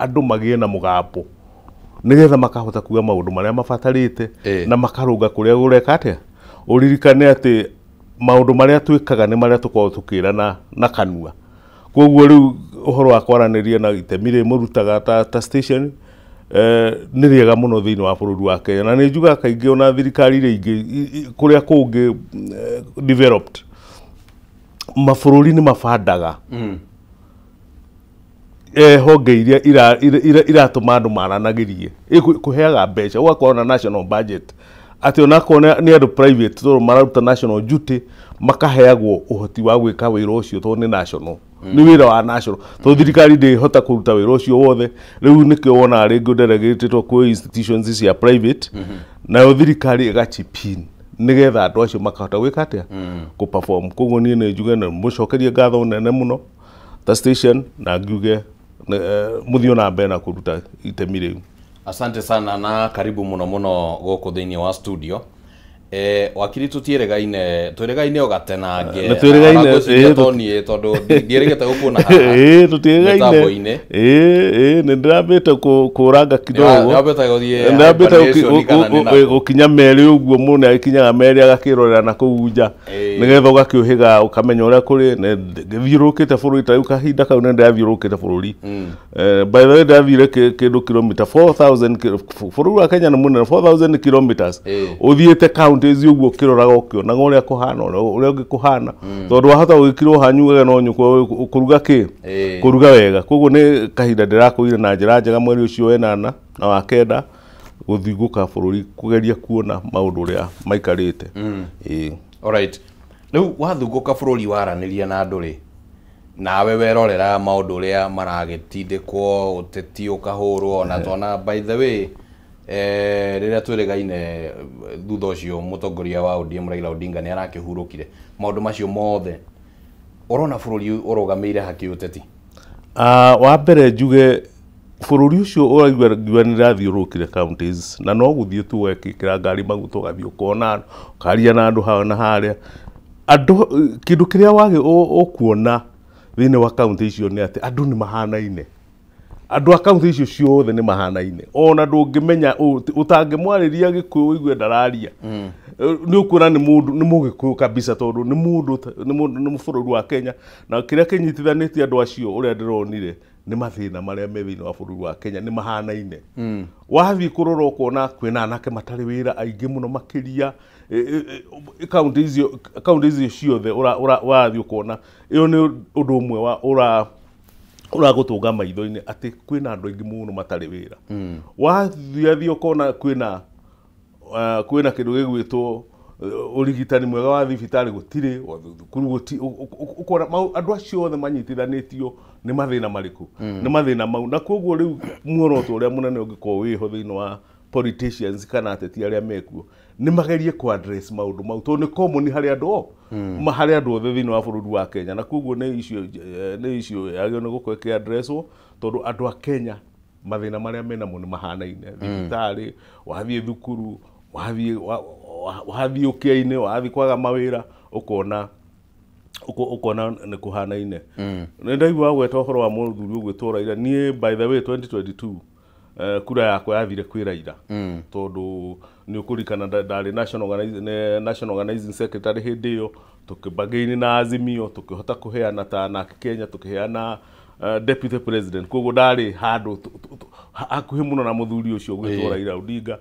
Andũ magĩe na mũgambo nĩgetha makahota kuga maũndũ marĩa mabatarĩte na makarũnga kũrĩa gũreka atĩa. Ũririkane atĩ maũndũ marĩa twĩkaga nĩ marĩa tũkoragwo tũkĩra na kanua. Koguo rĩu ũhoro wa kwaranĩria na itemi rĩ mũrutaga ta station nĩ rĩega mũno thĩinĩ wa bũrũri wa Kenya, na nĩ njugaga kaingĩ ona thirikari iria ingĩ kũrĩa kũngĩ developed mabũrũri nĩ mabandaga honge iria iratũma andũ maranagĩrie, kũheaga mbeca, ũgakorwo na national budget atĩ onakorwo nĩ andũ private tondũ mararuta national duty makaheagwo ũhoti wa gwĩka wĩra ũcio tondũ nĩ national, nĩ wĩra wa national, tondũ thirikari ndĩhota kũruta wĩra ũcio wothe. Rĩu nĩkĩo wonaga rĩngĩ delegatĩtwo kwĩ institutions cia private, nayo thirikari ĩga chip in nĩgetha andũ acio makahota gwĩka atĩa, kũ perform. Koguo niĩ nĩ njuge na mũcokerie ngatho nene mũno ta station, na ngiuge mũthiĩ na mbere na kũruta itemi rĩu. Asante sana na karibu muno muno gũkũ thĩinĩ wa studio. Wakiri tũtiĩrĩgaine, twĩrĩgaine o gatenange. Nĩ twĩrĩgaine, tondũ tondũ ndiĩrĩgĩte gũkuona haha. Tũtiĩrĩgaine. Mĩtambo-inĩ. Nĩ ndĩrambĩte kũranga kidogo. Nĩwambĩte gũthiĩ Nĩndambĩte hibernation kana nĩ nakũ? gũkinya merĩ ũguo, mũndũ nĩagĩkinyaga merĩ agakĩrorera na kũu nja. Nĩgetha ũgakĩũhĩga ũkamenya ũrĩa kũrĩ. Ngĩthiũrũrũkĩte bũrũri ta rĩu kahinda kau nĩ ndĩrathiũrũrũkĩte bũrũri. By the way ndathire kĩndũ kilomita 4000, bũrũri wa Kenya nĩ mũnene, 4000 kilometers. Ũthiĩte counties ũguo ũkĩroraga ũkĩonaga ũrĩa kũhana, ũrĩa ũngĩ kũhana. Tondũ wahota gũgĩkirwo hanyu wega no nyũkwa kũruga kĩ? Kũruga wega. Koguo nĩ kahinda ndĩrakũire na njĩra njega mweri ũcio wa ĩnana na wa kenda gũthingũka bũrũri kũgeria kuona maũndũ ũrĩa maikarĩte. Alright. Rĩu wathungũka bũrũri waranĩria na andũ rĩ, nawe werorera maũndũ ũrĩa maragĩtindĩkwo, ũteti ũkahũrwo, na twana by the way rĩrĩa twĩrĩgaine thutha ũcio mũtongoria wa ODM Raila Odinga nĩ arakĩhurũkire. Maũndũ macio mothe ũrona bũrũri ũrũgamĩire ha kĩũteti? Wa mbere njuge bũrũri ũcio ũraigua ngiuga nĩ ndĩrathiũrũrũkire counties, na no gũthiĩ tu ũgekĩra ngari maguta ũgathiĩ ũkona, ũkaria na andũ haha na harĩa. Andũ, kĩndũ kĩrĩa wagĩ ũkuona thĩinĩ wa county icio nĩ atĩ andũ nĩ mahanaine. Andũ a county icio ciothe nĩ mahanaine. Ona ndũngĩmenya, ũtangĩmwarĩria Gĩkũyũ ũigue ndararia. Nĩ ũkuona nĩ mũndũ, nĩ mũgĩkũyũ kabisa, tondũ nĩ mũndũ, nĩ mũndũ, nĩ bũrũri wa Kenya. Na kĩrĩa kĩnyitithanĩtie andũ acio ũrĩa ndĩronire nĩ mathĩna marĩa me thĩinĩ wa bũrũri wa Kenya nĩ mahanaine. Wathiĩ kũrora ũkona kwĩna anake matarĩ wĩra aingĩ mũno makĩria. County icio ciothe ũrathiĩ ũkona ĩyo nĩ ũndũ ũmwe wa ũragũtũnga maitho-inĩ atĩ kwĩna andũ aingĩ mũno matarĩ wĩra. Wathiĩ ũkona kwĩna kĩndũ gĩgwĩtwo ũrigitani mwega wa thibitarĩ gũtirĩ, thukuru gũtirĩ, ũkona andũ acio othe manyitithanĩtio nĩ mathĩna marĩkũ? Nĩ mathĩna mau. Na koguo rĩu muoroto ũrĩa mũnene ũngĩkorwo wĩho thĩinĩ wa politicians kana ateti arĩa mekuo nĩ magerie ku address maũndũ mau, tondũ nĩ common harĩ andũ o, harĩ andũ othe thĩinĩ wa bũrũri wa Kenya. Na koguo nĩ issue yagĩrĩirwo nĩ gũkorwo ĩkĩ addresswo, tondũ andũ a Kenya mathĩna marĩa menamo nĩ mahanaine. Thibitarĩ, wathiĩ thukuru, wathiĩ ũkĩa-inĩ, wathiĩ kwaga mawĩra, ũkona ũkona nĩ kũhanaine. Nĩ ndaigua gweta ũhoro wa mũthuri ũgwĩtwo Raila. Niĩ by the way 2022 kura yakwa yathire kwĩ Raila. Tondũ nĩ ũkũririkana ndarĩ National Organizing Secretary hĩndĩ ĩyo, tũkĩbargain na Azimio, tũkĩhota kũheana ta anake Kenya, tũkĩheana Deputy President. Koguo ndarĩ handũ hakuhĩ mũno na mũthuri ũcio ũgwĩtwo Raila Odinga.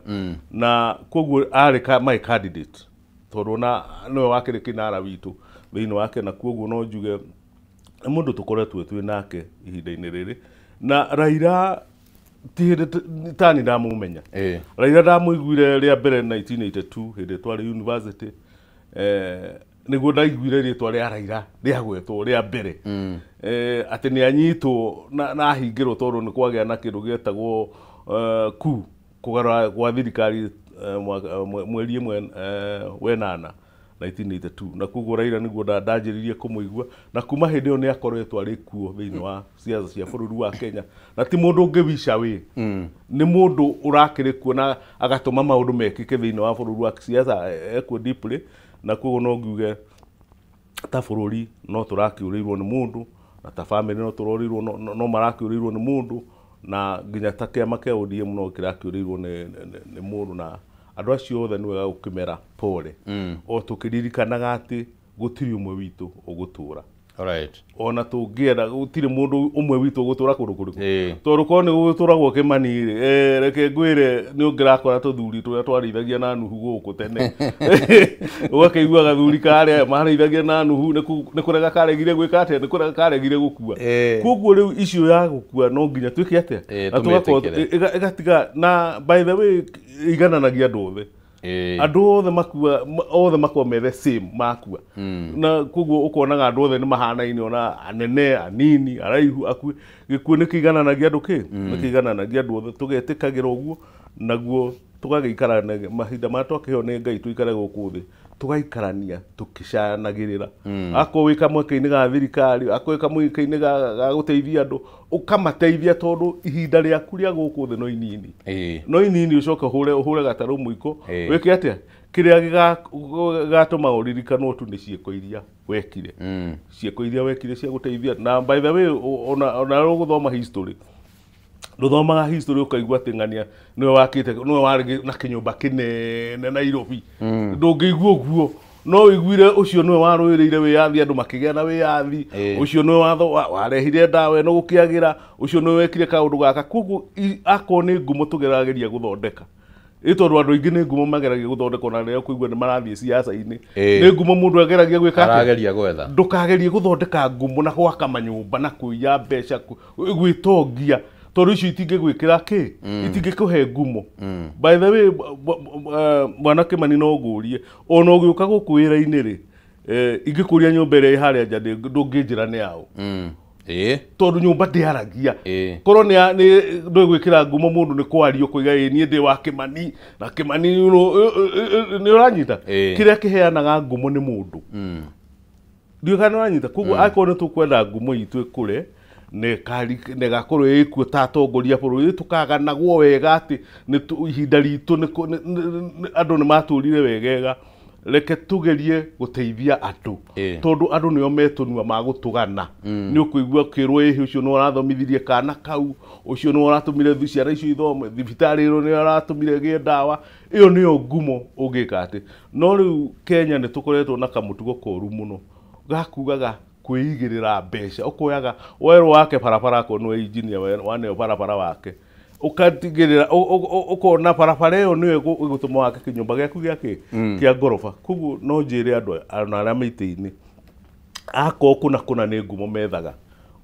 Na koguo arĩ my candidate, tondũ ona nĩwe wakĩrĩ kĩnara witũ thĩinĩ wake. Na koguo no njuge nĩ mũndũ tũkoretwo twĩ nake ihinda-inĩ rĩrĩ. Na Raila ti hĩndĩ tani ndamũmenya. Raila ndamũiguire rĩa mbere 1982 hĩndĩ twarĩ university. Nĩguo ndaiguire rĩtwa rĩa Raila rĩagwetwo rĩa mbere. Atĩ nĩ anyitwo na ahingĩrwo tondũ nĩ kwagĩa na kĩndũ gĩetagwo coup, kũgarũra gwa thirikari mweri ĩmwe wenana 1982. Na koguo Raila nĩguo ndanjĩrĩirie kũmũigua, na kuma hĩndĩ ĩyo nĩ akoretwo arĩ kuo thĩinĩ wa siasa cia bũrũri wa Kenya. Na ti mũndũ ũngĩwica wĩ, nĩ mũndũ ũrakĩrĩ kuo na agatũma maũndũ mekĩke thĩinĩ wa bũrũri wa siasa ekuo deeply. Na koguo no ngiuge ta bũrũri no tũrakĩũrĩirwo nĩ mũndũ, na ta family no tũrorĩirwo, no marakĩũrĩirwo nĩ mũndũ. Na nginya ta kĩama kĩa ODM no kĩrakĩũrĩirwo nĩ mũndũ na andũ acio othe nĩ wega gũkĩmera pole. O tũkĩririkanaga atĩ gũtirĩ ũmwe witũ ũgũtũra. Alright. Ona tũngĩenda gũtirĩ mũndũ ũmwe witũ ũgũtũra kũndũ kũrĩkũ. Tondũ korwo nĩ gũgũtũragwo Kĩmani rĩ, reke ngwĩre nĩ ũngĩrakora tũthuri tũrĩa twarĩithagia na Nuhu gũkũ tene. Ũgakĩigua gathuri karĩa marĩithagia na Nuhu nĩ kũrega karegire gwĩka atĩa, nĩ kũrega karegire gũkua. Koguo rĩu icio ya gũkua no nginya twĩke atĩa? Na tũgakorwo ĩgatiga na by the way igananagia andũ othe. Andũ othe makua, othe makorwo me the same makua. Na koguo ũkonaga andũ othe nĩ mahanaine ona anene, anini, araihu, akuĩ. Gĩkuũ nĩ kĩigananagia andũ kĩ? Nĩ kĩigananagia andũ othe, tũgetĩkagĩra ũguo naguo tũgagĩikara mahinda marĩa twakĩheo nĩ Ngai tũikare gũkũ thĩ, tũgaikarania tũkĩcayanagĩrĩra. Akorwo wĩ kamweke-inĩ ga thirikari, akorwo wĩ kamweke-inĩ ga gũteithia andũ, ũkamateithia tondũ ihinda rĩaku rĩa gũkũ thĩ no inini. No inini ũcoke ũhũre gatarũ mũiko, wĩke atĩa? Kĩrĩa gĩgatũma ũririkanwo tu nĩ ciĩko iria wekire. Ciĩko iria wekire cia gũteithia. Na by the way, ona ũgũthoma history, ndũthomaga history ũkaigua atĩ ng'ania nĩwe wakĩte, nĩwe warĩ na kĩnyũmba kĩnene Nairobi. Ndũngĩigua ũguo. No ũiguire ũcio nĩwe warũĩrĩire wĩyathi, andũ makĩgĩa na wĩyathi, ũcio nĩwe warehire ndawa ĩno gũkĩagĩra, ũcio nĩwe wekire kaũndũ gaka. Koguo akorwo nĩ ngumo tũgerageria gũthondeka. Ĩ tondũ andũ aingĩ nĩ ngumo mageragia gũthondeka ona rĩrĩa ũkũigua nĩ marathiĩ ciaca-inĩ. Nĩ ngumo mũndũ ageragia gwĩka atĩa? Arageria gwetha. Ndũkagerie gũthondeka ngumo na gwaka manyũmba na kũiya mbeca, gwĩtongia. Tondũ icio itingĩgwĩkĩra kĩ? Itingĩkũhe ngumo. By the way, mwana Kĩmani no ngũrie, ona ũgĩũka gũkũ wĩra-inĩ rĩ, ingĩkũria nyũmba ĩrĩa ĩ harĩa nja ndũngĩnjĩra nĩ yaũ. Tondũ nyũmba ndĩaragia. Korwo nĩ ndũgwĩkĩra ngumo mũndũ nĩ kwaria ũkoiga ĩ niĩ ndĩ wa Kĩmani na Kĩmani nĩ ũranyita. Kĩrĩa kĩheanaga ngumo nĩ mũndũ. Ndiũĩ kana nĩ ũranyita. Koguo akorwo nĩ tũkwenda ngumo itũ ĩkũre, nĩgakorwo ĩkuo ta atongoria bũrũri, tũkaganagwo wega atĩ ihinda ritũ andũ nĩ matũrire wegega. Reke tũgerie gũteithia andũ. Tondũ andũ nĩo metũnua magũtũgana. Nĩ ũkũigua ũkĩrwo ĩhĩ ũcio nĩwe ũrathomithirie kana kau, ũcio nĩwe ũratũmire ciana icio ithome, thibitarĩ ĩno nĩwe ũratũmire ĩgĩe ndawa. Ĩyo nĩyo ngumo ũngĩka atĩ. No rĩu Kenya nĩ tũkoretwo na kamũtugo koru mũno gakugaga kwĩigĩrĩra mbeca. Ũkoyaga werwo wake barabara akorwo nĩwe engineer waneo barabara wake, ũkatigĩrĩra ũkona barabara ĩyo nĩyo ĩgũtũma wake kĩnyũmba gĩaku gĩa kĩ? Kĩa ngoroba. Koguo no njĩre andũ ona arĩa me itĩ-inĩ, akorwo kũna kũna nĩ ngumo methaga,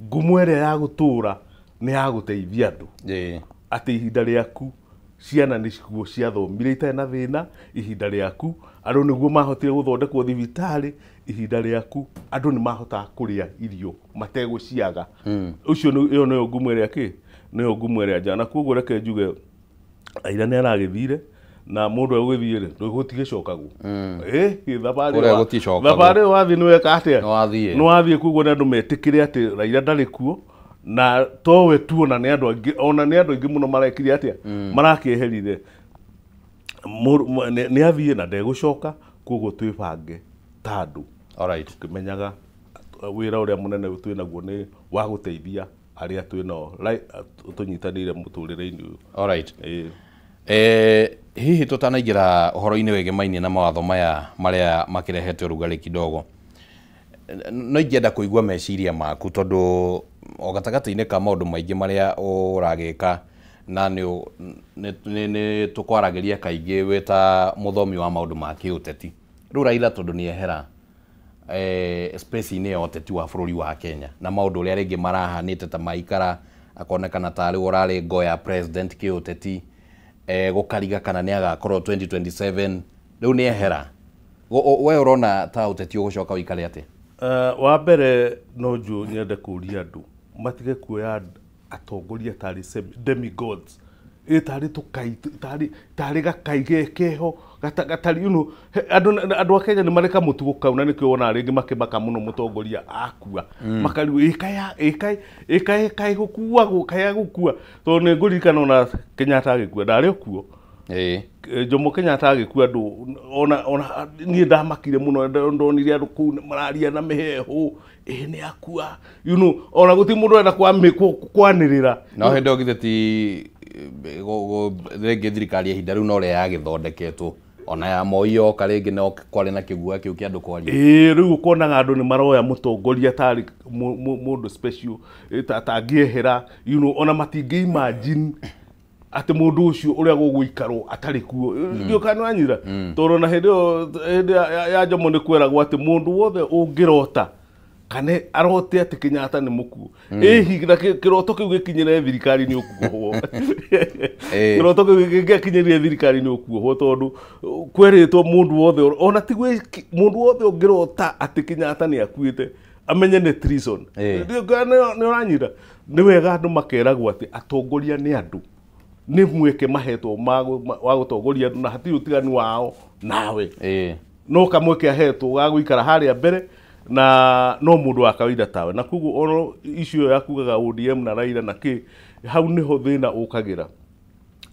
ngumo ĩrĩa ya gũtũra nĩ ya gũteithia andũ. Atĩ ihinda rĩaku ciana nĩguo ciathomire itarĩ na thĩna, ihinda rĩaku andũ nĩguo mahotire gũthondekwo thibitarĩ, ihinda rĩaku andũ nĩ mahotaga kũrĩa irio mategũciaga. Ũcio ĩyo nĩyo ngumo ĩrĩa kĩ? Nĩyo ngumo ĩrĩa njega. Na koguo reke njuge Raila nĩ aragĩthire na mũndũ egũgĩthiĩ rĩ, gũtigĩcokagwo. Thabarĩ ĩyo wathiĩ nĩ weka atĩa? Nĩ wathiĩ. Koguo nĩ andũ metĩkĩre atĩ Raila ndarĩ kuo, na towe tu ona nĩ andũ angĩ, ona nĩ andũ aingĩ mũno marekire atĩa? Marakĩeherire. Nĩ athiĩ na ndegũcoka, koguo twĩbange ta andũ. Tũkĩmenyaga wĩra ũrĩa mũnene twĩnaguo nĩ wa gũteithia arĩa twĩnao tũnyitanĩire mũtũrĩre-inĩ ũyũ. Hihi tũtanaingĩra ũhoro-inĩ wĩgemaine na mawatho maya marĩa makĩrehete ũrugarĩ kidogo, no ingĩenda kũigua meciria maku tondũ o gatagatĩ-inĩ ka maũndũ maingĩ marĩa ũragĩka na nĩ tũkwaragĩria kaingĩ wĩ ta mũthomi wa maũndũ ma kĩũteti. Rĩu Raila tondũ nĩ ehera space-inĩ ya ũteti wa bũrũri wa Kenya na maũndũ ũrĩa rĩngĩ marahanĩte ta maikara akonekana tarĩ we ũrarĩ ngo ya president kĩũteti, gũkariga kana nĩ agakorwo 2027, rĩu nĩ ehera. We ũrona ta ũteti ũgũcoka ũikare atĩa? Wa mbere no nyende kũria andũ matige kuoya atongoria tarĩ demigods, tarĩ tũkai, tarĩ gakai keho, gatarĩ, you know, andũ a Kenya nĩ marĩ kamũtugo kau na nĩkĩo wonaga rĩngĩ makĩmaka mũno mũtongoria akua. Makarigwo, ĩkaĩ gũkua, kaya gũkua. Tondũ nĩ ngũririkana ona Kenyatta agĩkua, ndarĩ o kuo. Jomo Kenyatta agĩkua andũ ona niĩ ndamakire mũno, ndonire andũ kũu mararia na mĩheehũ, ĩ nĩ akua, you know, ona gũtirĩ mũndũ ũrenda kwanĩrĩra. No hĩndĩ ĩyo githĩ ti rĩngĩ thirikari ya ihinda rĩu no ũrĩa yagĩthondeketwo, ona ya Moi yoka rĩngĩ no kwarĩ na kĩguoya kĩu kĩa andũ kwaria. Ĩĩ, rĩu ũkonaga andũ nĩ maroya mũtongoria tarĩ mũndũ special, atangĩehera, you know, ona matingĩ imagine atĩ mũndũ ũcio ũrĩa gũgũikarwo atarĩ kuo. Ndiũĩ kana nĩwanyita, tondũ ona hĩndĩ ĩyo hĩndĩ ya Jomo nĩ kweragwo atĩ mũndũ wothe ũngĩrota kana arote atĩ Kenyatta nĩ mũkuũ, ĩhi na kĩroto kĩu gĩkinyĩre thirikari nĩ ũkuohwo. Kĩroto kĩu gĩngĩakinyĩrire thirikari nĩ ũkuohwo, tondũ kwerĩtwo mũndũ wothe, ona ti mũndũ wothe ũngĩrota atĩ Kenyatta nĩ akuĩte amenye nĩ treason. Ndiũĩ kana nĩ ũranyita. Nĩ wega andũ makeragwo atĩ atongoria nĩ andũ, nĩ mweke mahetwo wa gũtongoria andũ, na hatirĩ ũtiganu wao nawe. No kamweke ahetwo ga gũikara harĩa mbere, na no mũndũ wa kawaida tawe. Na koguo ono icio ya kugaga ODM na Raila na kĩ, hau nĩho thĩna ũkagĩra,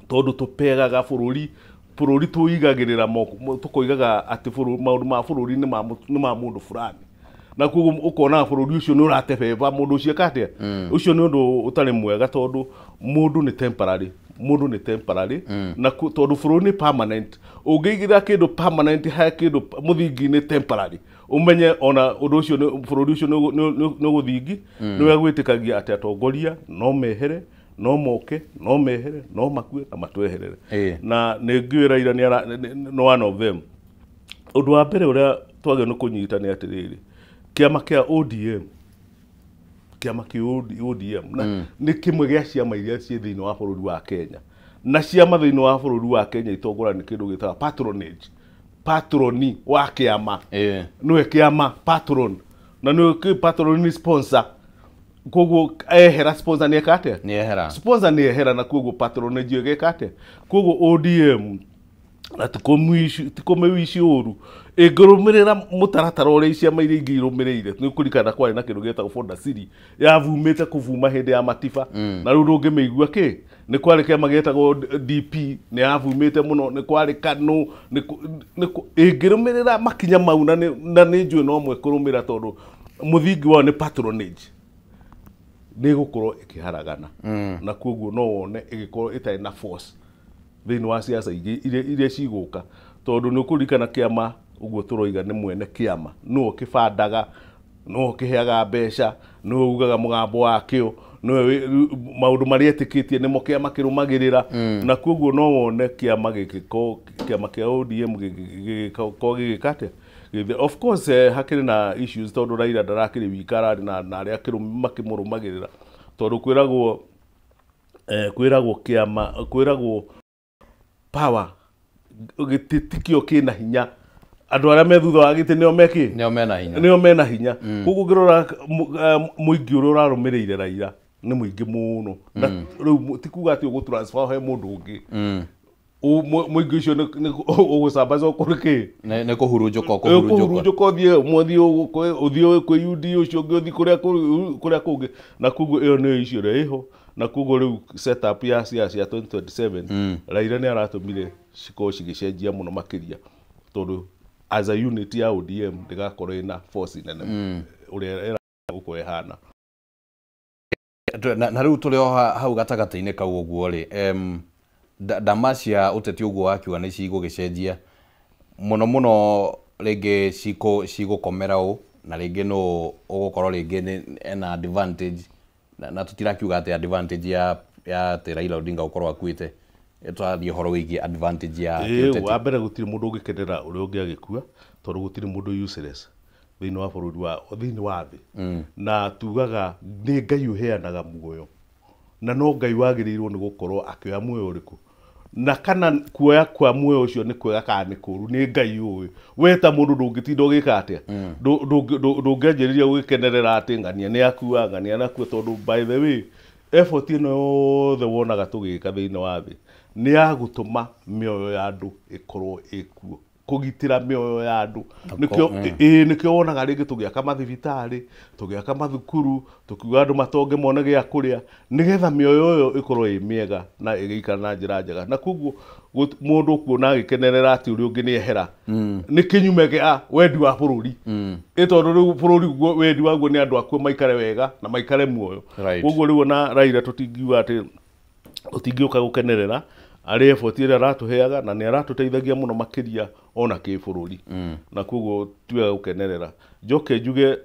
tondũ tũpegaga bũrũri, bũrũri tũigagĩrĩra moko, tũkoigaga atĩ maũndũ ma bũrũri nĩ ma mũndũ fulani, na koguo ũkona bũrũri ũcio nĩ ũratebeba mũndũ ũcio eka atĩa. Ũcio nĩ ũndũ ũtarĩ mwega, tondũ mũndũ nĩ temporary, mũndũ nĩ temporary, na tondũ bũrũri nĩ permanent. Ũngĩigĩrĩra kĩndũ permanent he kĩndũ mũthingi-inĩ temporary, ũmenye ona ũndũ ũcio nĩ bũrũri ũcio nĩ ũgũthingi. Nĩ wega gwĩtĩkagia atĩ atongoria no mehere, no moke, no mehere, no makue na matweherere. Na nĩ ngĩũĩ Raila nĩ one of them. Ũndũ wa mbere ũrĩa twagĩrĩirwo nĩ kũnyita nĩ atĩrĩrĩ, kĩama kĩa ODM, kĩama kĩa ODM na nĩ kĩmwe gĩa ciama iria ciĩ thĩinĩ wa bũrũri wa Kenya, na ciama thĩinĩ wa bũrũri wa Kenya itongoragio nĩ kĩndũ gĩtagwo patronage, patroni wa kĩama. Nĩwe kĩama patron, na nĩwe patron nĩ sponsor, koguo ehera sponsor nĩ eka atĩa? Nĩ ehera. Sponsor nĩ ehera, na koguo patronage ĩgeka atĩa? Koguo ODM na tikũmĩwici ũru ĩngĩrũmĩrĩra mũtaratara ũrĩa ciama iria ingĩ irũmĩrĩire. Nĩ kũririkana kwarĩ na kĩndũ gĩetagwo Fodasili yavumĩte kũvuma hĩndĩ ya Matiba, na rĩu ndũngĩmĩigua kĩ. Nĩ kwarĩ kĩama gĩetagwo DP, nĩ yavumĩte mũno, nĩ kwarĩ KANU, ĩngĩrũmĩrĩra makinya mau, na nĩ njũĩ no mwekũrũmĩrĩra, tondũ mũthingi wao nĩ patronage, nĩ ĩgũkorwo ĩkĩharagana, na koguo no wone ĩgĩkorwo ĩtarĩ na force thĩinĩ wa siasa ingĩ iria cigũka, tondũ nĩ ũkũririkana kĩama ũguo tũroiga nĩ mwene kĩama, nĩwe ũkĩbandaga, nĩwe ũkĩheaga mbeca, nĩwe ugaga mũgambo wakĩo, nĩwe maũndũ marĩa etĩkĩtie nĩmo kĩama kĩrũmagĩrĩra. Na koguo no wone kĩama gĩgĩkorwo, kĩama kĩa ODM gĩgĩkorwo gĩgĩka atĩa? Of course, hakĩrĩ na issues, tondũ Raila ndarakĩrĩ wika, ararĩ na arĩa makĩmũrũmagĩrĩra, tondũ kwĩragwo kĩama, kwĩragwo power gĩtĩ tikĩo kĩna hinya, andũ arĩa me thutha wa gĩtĩ nĩo mekĩ? Nĩo mena hinya. Nĩo mena hinya. Koguo ũngĩrora mũingĩ ũrĩa ũrarũmĩrĩire Raila nĩ mũingĩ mũno, na rĩu ti kuga atĩ ũgũtransfer he mũndũ ũngĩ. Mũingĩ ũcio nĩ ũgũcambacwo kũrĩ kĩ? Nĩ kũhurunjũka, ũkũhurunjũka. Kũhurunjũka ũthiĩ ũmwe, ũthiĩ kwĩ UD, ũcio ũngĩ ũthiĩ kũrĩa kũngĩ, na koguo ĩyo nĩyo issue ĩrĩa ĩho. Na koguo rĩu setup ya siasa ya 2027, Raila nĩ aratũmire cikorwo cigĩcenjia mũno makĩria, tondũ as a unit ya ODM ndĩgakorwo ĩna force nene ũrĩa ĩragũkorwo ĩhana. Na rĩu tũrĩ o hau gatagatĩ-inĩ kau ũguo rĩ, ndama cia ũteti ũguo wakiuga nĩ cigũgĩcenjia mũno mũno, rĩngĩ cigũkomera ũ, na rĩngĩ nũ ũgũkorwo rĩngĩ nĩ ena advantage, na tũtirakiuga atĩ advantage ya atĩ Raila Odinga gũkorwo akuĩte, tũrathiĩ ũhoro wĩgiĩ advantage ya kĩũteti. Wa mbere gũtirĩ mũndũ ũngĩkenera ũrĩa ũngĩ agĩkua, tondũ gũtirĩ mũndũ useless thĩinĩ wa bũrũri wa thĩinĩ wa thĩ. Na tugaga nĩ Ngai ũheanaga muoyo, na no Ngai wagĩrĩirwo nĩ gũkorwo akĩoya muoyo ũrĩkũ, na kana kuoya kwa muoyo ũcio nĩ kwega kana nĩ kũũru nĩ Ngai ũĩ. We ta mũndũ ndũngĩtinda ũgĩka atĩa? Ndũngĩanjĩrĩria gũgĩkenerera atĩ ng'ania nĩ akua, ng'ania nĩ akua, tondũ by the way effort ĩno yothe wonaga tũgĩka thĩinĩ wa thĩ nĩ ya gũtũma mĩoyo ya andũ ĩkorwo ĩkuo. kũgitĩra mĩoyo ya andũ. Nĩkĩo ĩĩ nĩkĩo wonaga rĩngĩ tũgĩaka mathibitarĩ, tũgĩaka mathukuru, tũkiuga andũ matonge mone gĩa kũrĩa, nĩgetha mĩoyo ĩyo ĩkorwo ĩ mĩega na ĩgĩikara na njĩra njega. Na koguo mũndũ kuona agĩkenerera atĩ ũrĩa ũngĩ nĩehera nĩ kĩnyume gĩa wendi wa bũrũri. Ĩ tondũ rĩu bũrũri guo wendi waguo nĩ andũ akuo maikare wega na maikare muoyo. Koguo rĩu ona Raila tũtingiuga atĩ tũtingĩũka gũkenerera arĩ effort ĩrĩa aratũheaga na nĩ aratũteithagia mũno makĩria ona kĩbũrũri. Na koguo ti wega gũkenerera. Njoke njuge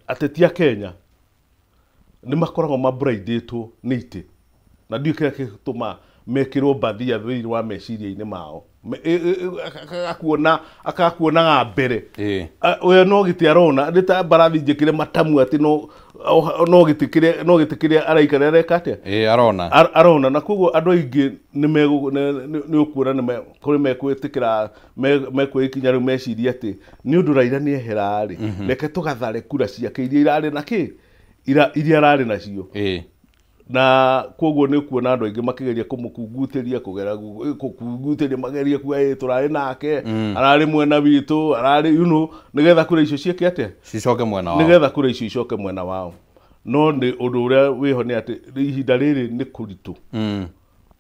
ateti a Kenya nĩ makoragwo mabrindĩtwo nĩ itĩ, na ndiũĩ kĩrĩa gĩtũma mekĩrwo mbathia thĩinĩ wa meciria-inĩ mao. Akakuonaga mbere. We no gĩtĩ arona nĩ ta mbarathi njĩkĩre matamu atĩ no gĩtĩ kĩrĩa, no gĩtĩ kĩrĩa araikara areka atĩa? Arona. Arona. Na koguo andũ aingĩ nĩ ũkuona kũrĩ mekwĩtĩkĩra, mekuoya ikinya rĩu mecirie atĩ nĩ ũndũ Raila nĩ ehera rĩ, reke tũgathare kura ciake iria irarĩ na kĩ? Iria ararĩ nacio. Na koguo nĩ ũkuona andũ aingĩ makĩgeria kũmũkungutĩria, kũgera kũkungutĩria, magerie kuga ĩ tũrarĩ nake, ararĩ mwena witũ, ararĩ you know, nĩgetha kura icio ciĩke atĩa? Cicoke mwena wao. Nĩgetha kura icio icoke mwena wao. No nĩ ũndũ ũrĩa wĩho nĩ atĩ ihinda rĩrĩ nĩ kũritũ.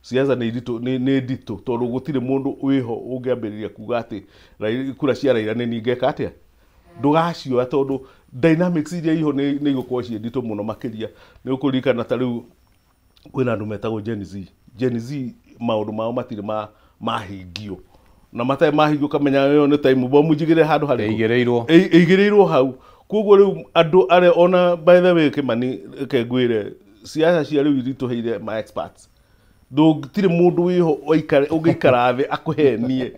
Siasa nĩ iritũ, nĩ nditũ tondũ gũtirĩ mũndũ wĩho ũngĩambĩrĩria kuga atĩ kura cia Raila nĩ ningeka atĩa? Ndũgacioya tondũ dynamics iria iho nĩ igũkorwo ciĩ nditũ mũno makĩria. Nĩ ũkũririkana ta rĩu kwĩna andũ metagwo Gen Z. Gen Z maũndũ mao matirĩ mahingio. Na matarĩ mahingio ũkamenya ĩyo nĩ time bomb njigĩrĩre handũ harĩkũ. Ĩigĩrĩirwo. Ĩigĩrĩirwo hau. Koguo rĩu andũ arĩa ona by the way Kĩmani reke ngwĩre siasa cia rĩu iritũhĩire ma experts. Gũtirĩ mũndũ wĩho ũngĩikara thĩ akũhenie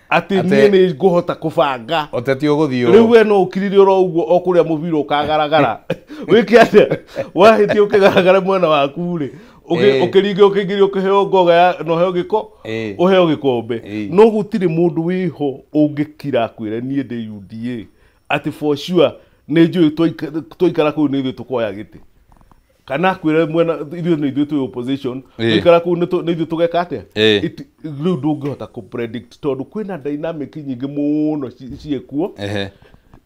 atĩ niĩ nĩ ngũhota kũbanga. Ũteti ũgũthiĩ ũũ. Rĩu we no ũkirire oro ũguo o kũrĩa mũbira ũkagaragara. Wĩke atĩa? Wahĩtia ũkĩgaragara mwena waku rĩ, ũkĩringe ũkĩingĩrio ũkĩheo ngoga ya na ũheo gĩko, ũheo gĩkombe. No gũtirĩ mũndũ wĩho ũngĩkira akwĩre niĩ ndĩ UDA atĩ for sure nĩ njũĩ twaikara kũu nĩ ithuĩ tũkoya gĩtĩ. Kana akwĩre mwena ithuĩ nĩ ithuĩ twĩ opposition, twaikara kũu nĩ ithuĩ tũgeka atĩa? Rĩu ndũngĩhota kũ predict tondũ kwĩna dynamic nyingĩ mũno ciĩkuo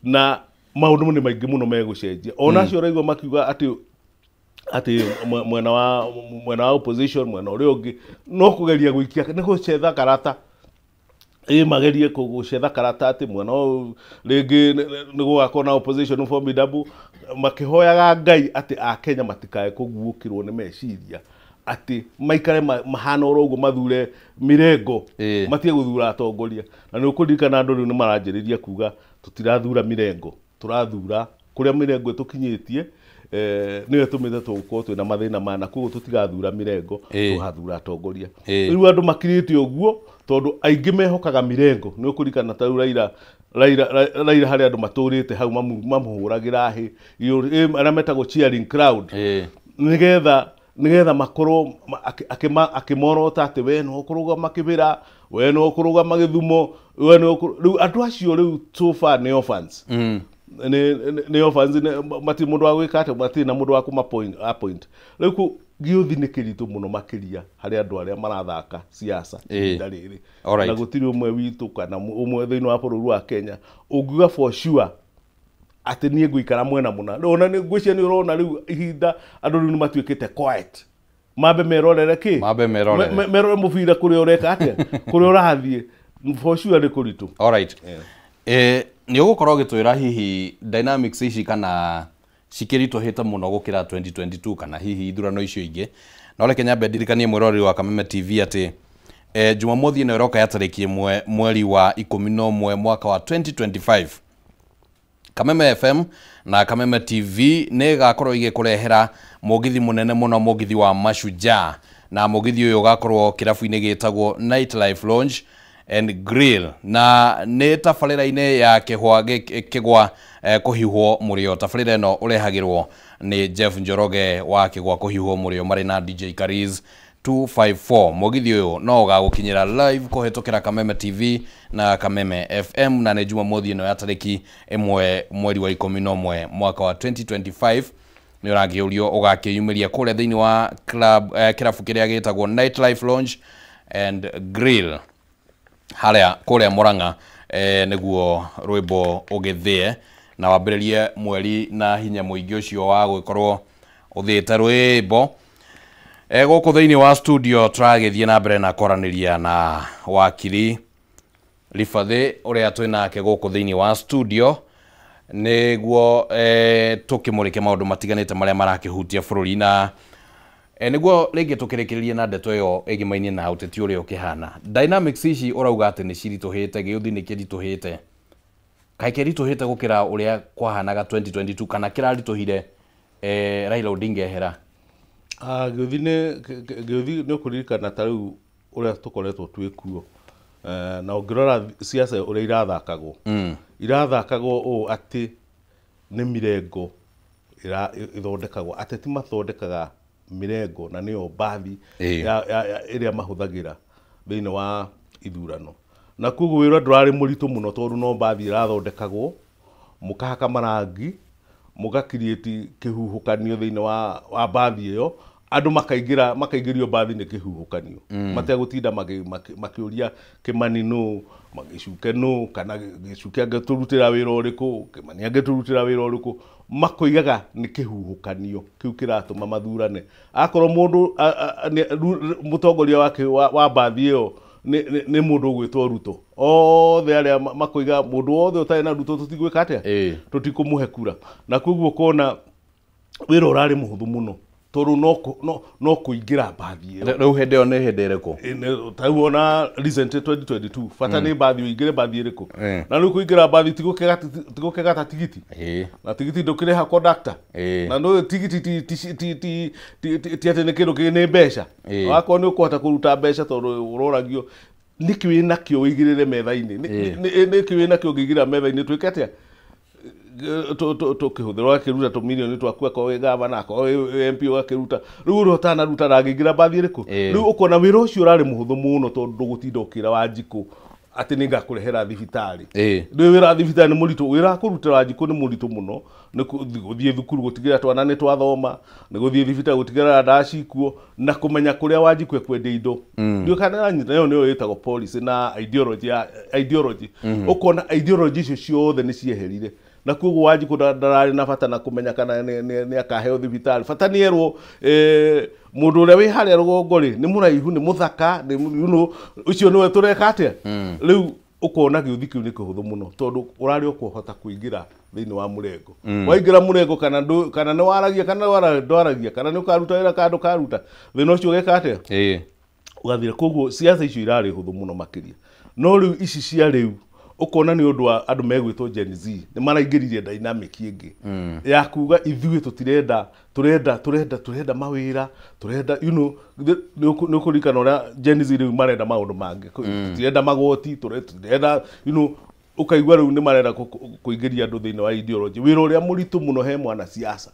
na maũndũ nĩ maingĩ mũno megũcenjia. Ona acio ũraigua makiuga atĩ mwena wa opposition, mwena ũrĩa ũngĩ no kũgeria gũikia nĩ gũcetha karata. Magerie gũcetha karata atĩ mwena ũyũ rĩngĩ nĩ gũgakorwo na opposition formidable, makĩhoyaga Ngai atĩ Akenya matikae kũguũkĩrwo nĩ meciria atĩ maikare mahana oro ũguo mathure mĩrengo, matige gũthura atongoria. Na nĩ ũkũririkana andũ rĩu nĩ maranjĩrĩria kuga tũtirathura mĩrengo, tũrathura kũrĩa mĩrengo ĩtũkinyĩtie, nĩyo ĩtũmĩte tũkorwo twĩna mathĩna maya, na koguo tũtigathura mĩrengo, tũgathura atongoria. Rĩu andũ makirĩte ũguo tondũ aingĩ mehokaga mĩrengo. Nĩ ũkũririkana ta rĩu Raila harĩ andũ matũrĩte hau mamũhũragĩra hĩ, arĩa metagwo cheering crowd, nĩgetha makorwo akĩmorota atĩ we no ũkũrũgama Kĩbĩra, we no ũkũrũgama Gĩthumo, we no rĩu andũ acio rĩu so far nĩ orphans. Nĩ orphans, matirĩ mũndũ wa gwĩka atĩa, matirĩ na mũndũ wa kũma appoint. Rĩu gĩũthi nĩ kĩritũ mũno makĩria harĩ andũ arĩa marathaka siasa ihinda rĩrĩ. Na gũtirĩ ũmwe witũ kana ũmwe thĩinĩ wa bũrũri wa Kenya ũngiuga for sure atĩ niĩ ngũikara mwena mũna. Ona nĩ ngwĩciria nĩ ũrona rĩu ihinda andũ rĩu nĩ matuĩkĩte quiet. Mambe merorere kĩ? Mambe merorere. Merorere mũbira kũrĩa ũreka atĩa? Kũrĩa ũrathiĩ. For sure nĩ kũritũ. Alright. Nĩ ũgũkorwo ũgĩtwĩra hihi dynamics ici kana cikĩritũhĩte mũno gũkĩra 2022 kana hihi ithurano icio ingĩ. No reke nyambe ndirikanie mwĩroreri wa Kameme TV atĩ Jumamothi ĩno ĩroka ya tarĩki 1 mweri wa 11 mwaka wa 2025 Kameme FM na Kameme TV nĩ ĩgakorwo igĩkũrehera mũgithi mũnene mũno, mũgithi wa Mashujaa, na mũgithi ũyũ ũgakorwo kĩrabu-inĩ gĩtagwo Nightlife Lounge and Grill, na nĩ tabarĩra-inĩ ya Kĩgwa kũhiũhwo mũrĩo. Tabarĩra ĩno ũrehagĩrwo nĩ Jeff Njoroge wa Kĩgwa kũhiũhwo mũrĩo marĩ na DJ Kariz 254. Mũgithi ũyũ no ũgagũkinyĩra live kũhĩtũkĩra Kameme TV na Kameme FM, na nĩ Jumamothi ĩno ya tarĩki 1 mweri wa 11 mwaka wa 2025. Nĩ ũrakĩũrio ũgakĩyumĩria kũrĩa thĩinĩ wa club, kĩrabu kĩrĩa gĩtagwo Nightlife Lounge and Grill. Harĩa kũrĩa Murang'a nĩguo rwĩmbo ũgĩthĩe na wambĩrĩrie mweri na hinya mũingĩ ũcio wa gũgĩkorwo ũthĩte rwĩmbo. Gũkũ thĩinĩ wa studio tũragĩthiĩ na mbere na kwaranĩria na wakiri Ribathi ũrĩa twĩ nake gũkũ thĩinĩ wa studio nĩguo tũkĩmũrĩke maũndũ matiganĩte marĩa marakĩhutia bũrũri na nĩguo rĩngĩ tũkĩrĩkĩrĩrie na ndeto ĩyo ĩgimainie na ũteti ũrĩa ũkĩhana. Dynamics ici ũrauga atĩ nĩ ciritũhĩte, gĩũthi nĩ kĩritũhĩte. Kaĩ kĩritũhĩte gũkĩra ũrĩa kwahanaga 2022 kana kĩraritũhire Raila Odinga ehera? Gĩũthi nĩ ũkũririkana ta rĩu ũrĩa tũkoretwo twĩ kuo. Na ũngĩrora siasa ũrĩa irathakagwo, irathakagwo ũũ atĩ nĩ mirengo ĩthondekagwo. Ateti mathondekaga mirengo na nĩyo mbathi ĩrĩa mahũthagĩra thĩinĩ wa ithurano. Na koguo wĩra ndũrarĩ mũritũ mũno tondũ no mbathi ĩrathondekagwo, mũkahaka marangi, mũgakiriĩti kĩhuhũkanio thĩinĩ wa mbathi ĩyo, andũ makaingĩrio mbathi nĩ kĩhuhũkanio. Mategũtinda makĩũria Kĩmani nũ, Gĩcuke nũ, kana Gĩcuke angĩtũrutĩra wĩra ũrĩkũ, Kĩmani angĩtũrutĩra wĩra ũrĩkũ. Makoigaga nĩ kĩhuhũkanio kĩu kĩratũma mathurane. Akorwo mũndũ mũtongoria wake wa mbathi ĩyo nĩ mũndũ ũgwĩtwo Ruto, othe arĩa makoiga mũndũ wothe ũtarĩ na Ruto tũtigwĩka atĩa, tũtikũmũhe kura. Na koguo ũkona wĩra ũrarĩ mũhũthũ mũno tondũ no kũingĩra mbathi ĩyo. Rĩu hĩndĩ ĩyo nĩ hĩndĩ ĩrĩkũ? Ta rĩu ona recent 2022 bata nĩ mbathi ũingĩre mbathi ĩrĩkũ. Na rĩu kũingĩra mbathi ti gũkĩgata tigiti. Na tigiti ndũkĩrĩha conductor. Na no tigiti ti atĩ nĩ kĩndũ kĩ nĩ mbeca. Wakorwo nĩ ũkũhota kũruta mbeca tondũ ũroragio nĩkĩ wĩ nakĩo ũigĩrĩre metha-inĩ. Nĩkĩ wĩ nakĩo ũngĩigĩrĩra metha-inĩ twĩke atĩa? Tũkĩhũthĩra ũgakĩruta tũmirioni twaku akorwo wĩ gavana akorwo wĩ MP ũgakĩruta. Rĩu ũrĩa ũtanaruta ndangĩingĩra mbathi ĩrĩkũ? Rĩu ũkona wĩra ũcio ũrarĩ mũhũthũ mũno tondũ ndũgũtinda ũkĩra Wanjikũ atĩ nĩ ngakũrehera thibitarĩ. Rĩu wĩra wa thibitarĩ nĩ mũritũ, wĩra wa kũrutĩra Wanjikũ nĩ mũritũ mũno, nĩ gũthiĩ thukuru gũtigĩrĩra twana nĩ twathoma, nĩ gũthiĩ thibitarĩ gũtigĩrĩra ndawa cikuo, na kũmenya kũrĩa Wanjikũ ekwendia indo. Ndiũĩ kana nĩũranyita, ĩyo nĩyo ĩtagwo policy na ideology ya ideology. Ũkona ideology icio ciothe nĩ cieherire. Na koguo Wanjikũ ndararĩ na bata na kũmenya kana nĩ akaheo thibitarĩ. Bata nĩ erwo mũndũ ũrĩa wĩ harĩa rũgongo rĩ nĩ mũraihu, nĩ mũthaka, nĩ you know, ũcio nĩwe tũreka atĩa. Rĩu ũkona gĩũthi kĩu nĩ kĩhũthũ mũno tondũ ũrarĩ ũkũhota kũingĩra thĩinĩ wa mũrengo. Waingĩra mũrengo kana nĩ waragia kana ndwaragia, kana nĩ ũkaruta wĩra kana ndũkaruta, thĩna ũcio ũgeka atĩa? Ũgathira. Koguo siasa icio irarĩ hũthũ mũno makĩria. No rĩu ici cia rĩu ũkona nĩ ũndũ wa andũ megwĩtwo Gen Z nĩ maraingĩririe dynamic ĩngĩ ya kuga ithuĩ tũtirenda, tũrenda tũrenda tũrenda mawĩra, tũrenda you know, nĩ ũkũririkana ũrĩa Gen Z rĩu marenda maũndũ mangĩ, tũtirenda magoti, tũrenda you know, ũkaigua rĩu nĩ marenda kũingĩria andũ thĩinĩ wa ideology. Wĩra ũrĩa mũritũ mũno he mwanasiasa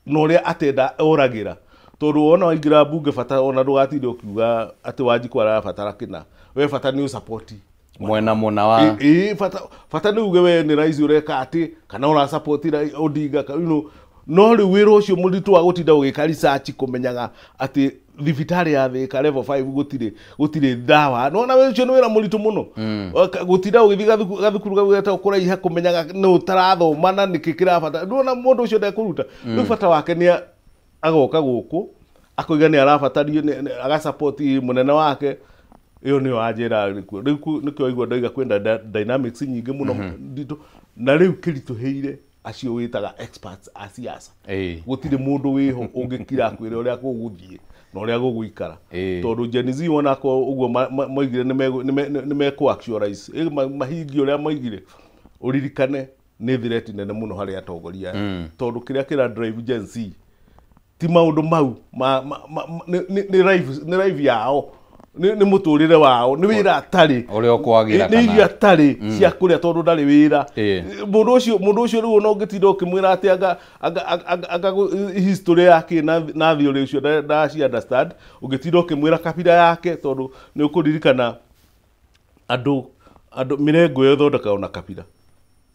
na ũrĩa atenda oragĩra, tondũ wona waingĩra mbunge bata ona ndũgatinde ũkiuga atĩ Wanjikũ arabatara kĩna, we bata nĩ ũsapoti mwena mũna wa bata nĩ uge we nĩ rais ũreka atĩ kana ũrasapoti Odinga, you know. No rĩu wĩra ũcio mũritũ wa gũtinda ũgĩka research kũmenyaga atĩ thibitarĩ ya Thika level 5 gũtirĩ ndawa, nona wĩra ũcio nĩ wĩra mũritũ mũno. Gũtinda ũgĩthiĩ gathukuru kau getagwo kũraiha kũmenyaga nĩ ũtarathoma na nĩkĩ kĩrabata, nĩwona mũndũ ũcio ndekũruta. Rĩu bata wake nĩ agoka gũkũ akoiga nĩ arabatario, agasapoti mũnene wake. Ĩyo nĩyo anjĩra rĩu nĩkĩo waigua ndoiga kwĩna dynamics nyingĩ mũno nditũ, na rĩu kĩritũhĩire acio wĩtaga experts a siasa. Gũtirĩ mũndũ wĩho ũngĩkira akwĩre ũrĩa gũgũthiĩ na ũrĩa gũgũikara, tondũ Gen Z wona akorwo ũguo moigire nĩ mekũ actualize mahingie ũrĩa moigire, ũririkane nĩ threat nene mũno harĩ atongoria aya, tondũ kĩrĩa kĩra drive Gen Z ti maũndũ mau nĩ life yao, nĩ mũtũrĩre wao, nĩ wĩra atarĩ, ũrĩa ũkwagĩra kana nĩ irio atarĩ cia kũrĩa tondũ ndarĩ wĩra. Mũndũ ũcio rĩu ona ũngĩtinda ũkĩmwĩra atĩ anga history yake na theory ũcio ndaci understand, ũngĩtinda ũkĩmwĩra kabira yake, tondũ nĩ ũkũririkana andũ mĩrengo ĩyo ĩthondekagwo na kabira.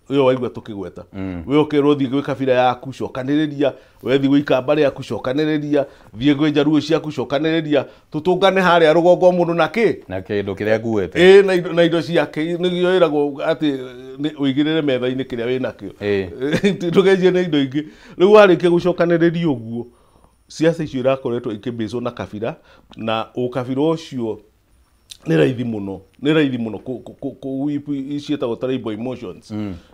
Ĩyo waigua tũkĩgweta. We ũkerwo thiĩ gwĩ kabira yaku cokanĩrĩria, we thiĩ gwĩ ikamba rĩaku cokanĩrĩria, thiĩ gwĩ njaruo ciaku cokanĩrĩria, tũtũngane harĩa rũgongo mũndũ na kĩ? Na kĩndũ kĩrĩa akuĩte. Ĩĩ, na indo ciake nĩgĩo ĩragwo atĩ ũigĩrĩre metha-inĩ kĩrĩa wĩnakĩo. Ndũkenjie na indo ingĩ. Rĩu warĩkia gũcokanĩrĩria ũguo, siasa icio irakoretwo ikĩbĩcwo na kabira, na ũkabira ũcio nĩ raithi mũno, nĩ raithi mũno ciĩtagwo tribal emotions.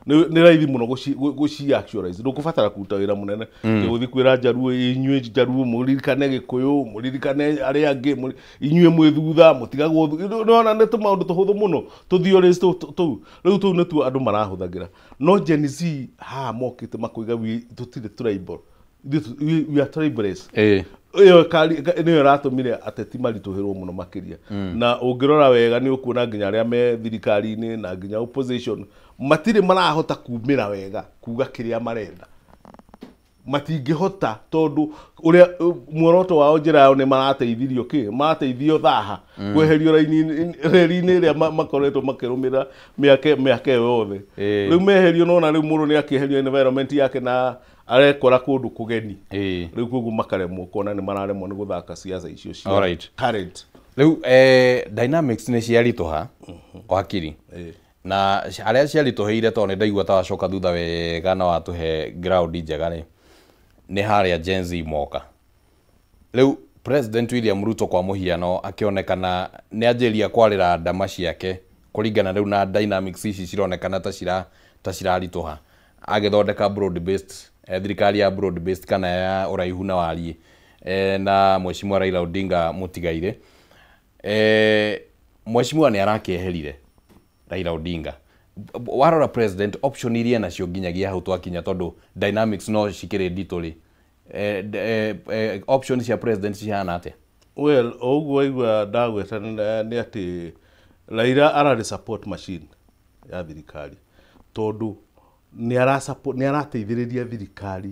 Nĩ raithi mũno gũci actualize. Ndũkũbatara kũruta wĩra mũnene. Gũthiĩ kwĩra njaruo, inyuĩ njaruo mũririkane Gĩkũyũ, mũririkane arĩa angĩ, inyuĩ mwĩ thutha, mũtigagwo nĩwona nĩ tũmaũndũ tũhũthũ mũno, tũ theories tũu. Rĩu tũu nĩtuo andũ marahũthagĩra. No Gen Z haha mokĩte makoiga tũtirĩ tribal. We are tribalists. Ĩyo nĩyo ĩratũmire ateti maritũhĩrwo mũno makĩria. Na ũngĩrora wega nĩ ũkuona nginya arĩa me thirikari-inĩ na nginya opposition matirĩ marahota kumĩra wega kuga kĩrĩa marenda. Matingĩhota tondũ ũrĩa muoroto wao njĩra yao nĩ marateithirio kĩ? Marateithio thaha kweherio reri-inĩ ĩrĩa makoretwo makĩrũmĩrĩra mĩaka ĩyo yothe. Rĩu meherio nona rĩu mũndũ nĩ akĩeherio environment yake na arekora kũndũ kũgeni. Rĩu koguo makaremwo kuona nĩ mararemwo nĩ gũthaka siasa icio cia current. Rĩu dynamics nĩ ciaritũha wakiri. Na arĩa ciaritũhĩire tondũ nĩ ndaigua ta wacoka thutha wega na watũhe ground njega rĩ, nĩ harĩa Gen Z moka. Rĩu President William Ruto kwa mũhiano akĩonekana nĩ anjĩria kwarĩra ndama ciake kũringana rĩu na dynamics ici cironekana ta ciraritũha. Agĩthondeka broad based thirikari ya broad based kana ya ũraihu na wariĩ na Mheshimiwa Raila Odinga mũtigaire. Mheshimiwa nĩ arakĩeherire Raila Odinga. Warora president option iria nacio nginyagia hau twakinya tondũ dynamics no cikĩrĩ nditũ rĩ, option cia president cihana atĩa? Well, o ũguo waigua ndagweta nĩ atĩ Raila ararĩ support machine ya thirikari tondũ nĩ arateithĩrĩria thirikari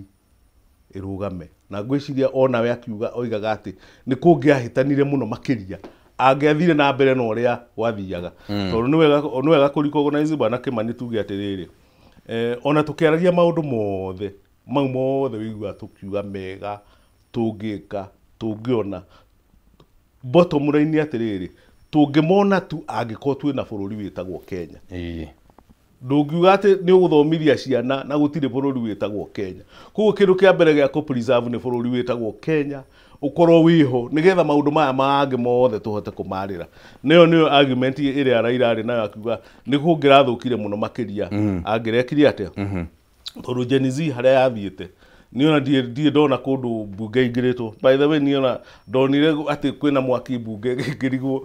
ĩrũgame. Na ngwĩciria onawe akiuga oigaga atĩ nĩ kũngĩahĩtanire mũno makĩria angĩathire na mbere na ũrĩa gwathiaga. Tondũ nĩ wega kũ recognize Bwana Kĩmani tuge atĩrĩrĩ, ona tũkĩaragia maũndũ mothe mau mothe wĩiguaga tũkiuga mega tũngĩka tũngĩona, bottom line atĩrĩrĩ, tũngĩmona tu angĩkorwo twĩna bũrũri wĩtagwo Kenya. Ndũngiuga atĩ nĩ ũgũthomithia ciana na gũtirĩ bũrũri wĩtagwo Kenya. Koguo kĩndũ kĩa mbere gĩa kũ preserve nĩ bũrũri wĩtagwo Kenya ũkorwo wĩho nĩgetha maũndũ maya mangĩ mothe tũhote kũmarĩra. Nĩyo nĩyo argument ĩrĩa Raila arĩ nayo akiuga nĩ kũngĩrathũkire mũno makĩria angĩrekire atĩa. Tondũ Gen Z harĩa yathiĩte niona ndirĩ ndona kũndũ mbunge ingĩrĩtwo. By the way niona ndonire atĩ kwĩna mwaki mbunge ngĩrigwo,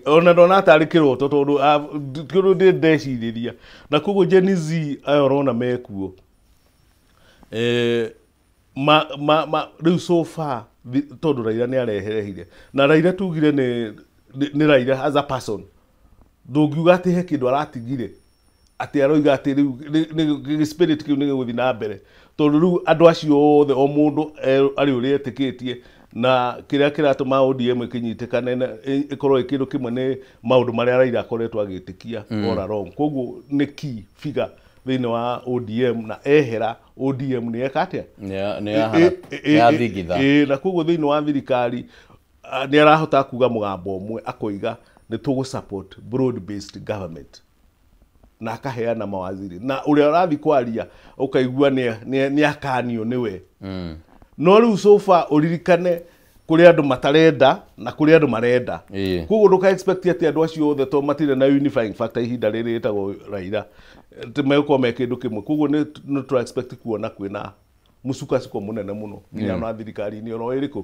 ona ndona tarĩ kĩroto tondũ kĩndũ ndĩ ndecirĩria. Na koguo Gen Z aya ũrona mekuo rĩu so far tondũ Raila nĩ areherehire. Na Raila tugire nĩ Raila as a person ndũngiuga atĩ he kĩndũ aratigire atĩ aroiga atĩ rĩu spirit kĩu nĩ gĩgũthiĩ na mbere tondũ rĩu andũ acio othe o mũndũ arĩ ũrĩa etĩkĩtie na kĩrĩa kĩratũma ODM ĩkĩnyitĩkane ĩkorwo ĩ kĩndũ kĩmwe nĩ maũndũ marĩa Raila akoretwo agĩtĩkia all along. Koguo nĩ key figure thĩinĩ wa ODM na ehera ODM nĩ eka atĩa? Nĩ yathingitha. Na koguo thĩinĩ wa thirikari nĩ arahota kuga mũgambo ũmwe akoiga nĩ tũgũ support broad based government na akaheana mawaziri na ũrĩa ũrathiĩ kwaria ũkaigua nĩ akanio nĩwe. No rĩu so far ũririkane kũrĩ andũ matarenda na kũrĩ andũ marenda. Koguo ndũka expect atĩ andũ acio othe to matirĩ na unifying factor ihinda rĩrĩ rĩtagwo Raila atĩ megũkorwo me kĩndũ kĩmwe. Koguo nĩ tũra expect kuona kwĩna mũcukacukũ mũnene mũno nginya ona thirikari-inĩ oro ĩrĩkũ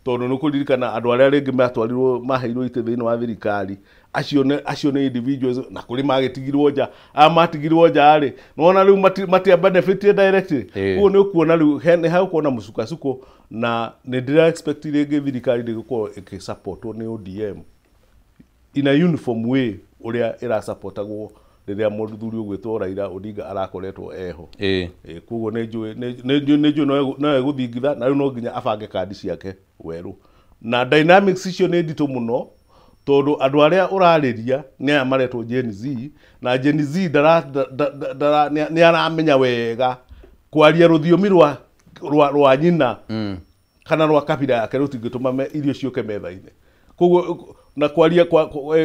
tondũ nĩ kũririkana andũ arĩa rĩngĩ matwarirwo maheirwo itĩ thĩinĩ wa thirikari acio nĩ individuals na kũrĩ magĩtigirwo nja aya matigirwo nja rĩ nĩwona rĩu matia benefit directly. Koguo nĩ ũkuona rĩu nĩ hagũkorwo na mũcukacukũ na nĩ ndĩra expect rĩngĩ thirikari ndĩgũkorwo ĩgĩsupportwo nĩ ODM in a uniform way ũrĩa ĩrasupportagwo rĩrĩa mũthuri ũgwĩtwo Raila Odinga arakoretwo eho. Koguo nĩ njũĩ no egũthingitha na rĩu no nginya abange kandi ciake werũ. Na dynamics icio nĩ nditũ mũno Tondũ andũ arĩa ũrarĩria nĩ aya maretwo Gen Z, na Gen Z nĩ aramenya wega kwaria rũthiomi rwa nyina kana rwa kabira yake rũtingĩtũma irio ciũke metha-inĩ. Koguo na kwaria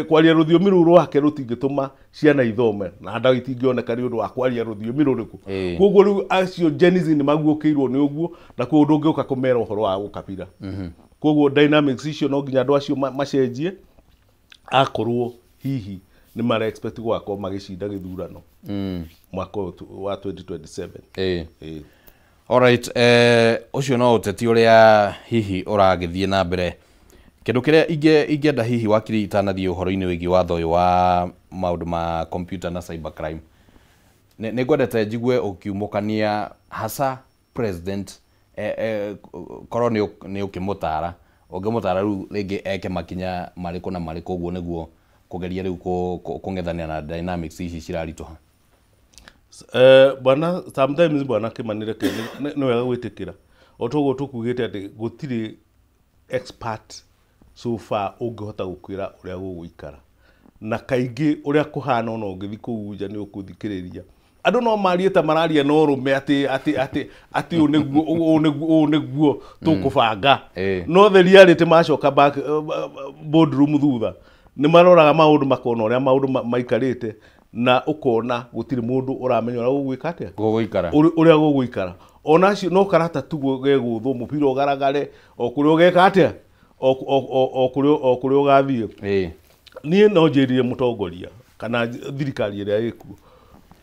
kwaria rũthiomi rũu rwake rũtingĩtũma ciana ithome na ndawa itingĩoneka nĩ ũndũ wa kwaria rũthiomi rũrĩkũ. Koguo rĩu acio Gen Z nĩ maguũkĩirwo nĩ ũguo, na koguo ndũngĩũka kũmera ũhoro wa ũkabira. Koguo dynamics icio no nginya andũ acio macenjie akorwo hihi nĩ mara expect gũgakorwo magĩcinda gĩthurano mwaka ũyũ wa 2027. Alright, ũcio no ũteti ũrĩa hihi ũragĩthiĩ na mbere. Kĩndũ kĩrĩa ingĩenda hihi wakiri itanathiĩ ũhoro-inĩ wĩgiĩ watho ũyũ wa maũndũ ma computer na cyber crime, nĩ ngwendete njigue ũkiumũkania hasa president, korwo nĩ ũkĩmũtara, ũngĩmũtara rĩu rĩngĩ eke makinya marĩkũ na marĩkũ ũguo nĩguo kũgeria rĩu kũng'ethanĩra na dynamics ici ciraritũha. Bwana, sometimes bwana Kimani reke nĩ wega gwĩtĩkĩra o toguo tũkugĩte atĩ gũtirĩ expert so far ũngĩhota gũkwĩra ũrĩa gũgũikara, na kaingĩ ũrĩa kũhana ona ũngĩthiĩ kũu nja nĩ ũkũthikĩrĩria andũ no marie ta mararia no rũme atĩ atĩ atĩ atĩ ũũ nĩguo ũũ nĩguo ũũ nĩguo tũkũbanga, no the reality macoka back boardroom thutha nĩ maroraga maũndũ makona ũrĩa maũndũ maikarĩte, na ũkona gũtirĩ mũndũ ũramenya ũrĩa gũgwĩka atĩa gũgũikara, ũrĩa gũgũikara. Ona acio no karata tu gegũthwo mũbira ũgaragare o kũrĩa ũgeka atĩa o kũrĩa ũgathiĩ. Niĩ no njĩrire mũtongoria kana thirikari ĩrĩa ĩkuo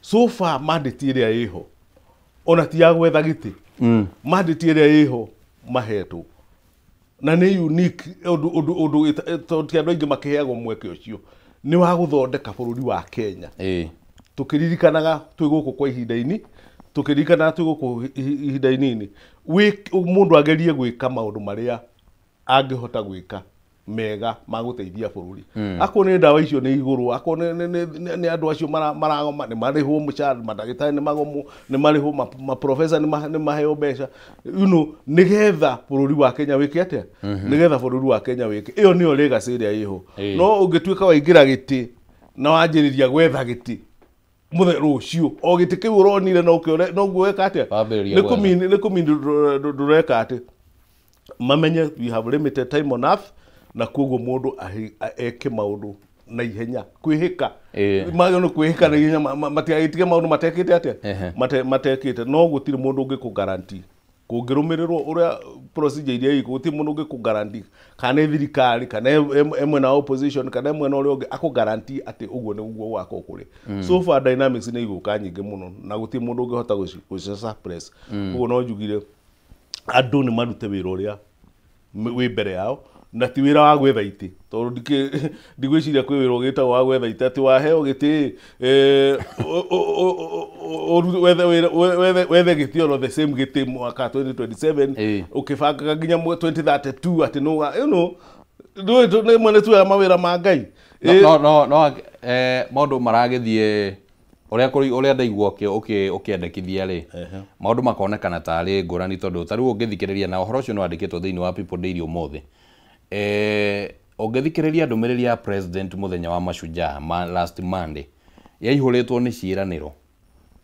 so far mandate ĩrĩa ĩho ona ti ya gwetha gĩtĩ, mandate ĩrĩa ĩho mahetwo na nĩ unique ũndũ tondũ ti andũ aingĩ makĩheagwo mweke ũcio, nĩ wa gũthondeka bũrũri wa Kenya. Tũkĩririkanaga twĩ gũkũ kwa ihinda-inĩ, tũkĩririkanaga twĩ gũkũ ihinda inini, mũndũ agerie gwĩka maũndũ marĩa angĩhota gwĩka mega ma gũteithia bũrũri. Akorwo nĩ ndawa icio nĩ igũrũ, akorwo nĩ andũ acio maragoma nĩ marĩhwo mũcara, mandagĩtarĩ nĩ magomwo, nĩ marĩhwo, maprofesa nĩ maheo mbeca, you know, nĩgetha bũrũri wa Kenya wĩke atĩa, nĩgetha bũrũri wa Kenya wĩke. Ĩyo nĩyo legacy ĩrĩa ĩho. No ũngĩtuĩka waingĩra gĩtĩ na wanjĩrĩria gwetha gĩtĩ mũthenya rũciũ o gĩtĩ kĩu ũronire no ũkĩone noguo weka atĩa, nĩ kũmini ndũreka atĩ mamenye we have limited time on earth, na koguo mũndũ eke maũndũ na ihenya kwĩhĩka magĩrĩirwo nĩ kwĩhĩka na ihenya, matigagĩtige maũndũ matekĩte atĩa matekĩte. No gũtirĩ mũndũ ũngĩkũ guarantee kũngĩrũmĩrĩrwo ũrĩa procedure iria ĩko, gũtirĩ mũndũ ũngĩkũ guarantee kana nĩ thirikari kana ĩ mwena wa opposition kana ĩ mwena ũrĩa ũngĩ akũ guarantee atĩ ũguo nĩguo gũgakorwo kũrĩ. So far dynamics nĩ igũka nyingĩ mũno na gũtirĩ mũndũ ũngĩhota gũci suppress. Koguo no njugire andũ nĩ marute wĩra ũrĩa wĩ mbere yao, na ti wĩra wa gwetha itĩ, tondũ ndigwĩciria kwĩ wĩra ũgĩtagwo wa gwetha itĩ atĩ waheo gĩtĩ wethe gĩtĩ oro the same gĩtĩ mwaka 2027 ũkĩbangaga nginya 2032 atĩ nũ you know nĩ mwene tuoya mawĩra ma Ngai. No maũndũ maragĩthiĩ ũrĩa ndaigua ũkĩendekithia rĩ, maũndũ makonekana tarĩ ngũrani, tondũ ta rĩu ũngĩthikĩrĩria na ũhoro ũcio nĩ wandĩkĩtwo thĩinĩ wa People Daily ũmũthĩ, ũngĩthikĩrĩria ndũmĩrĩri ya president mũthenya wa Mashujaa last Monday, yaihũrĩtwo nĩ ciĩranĩro.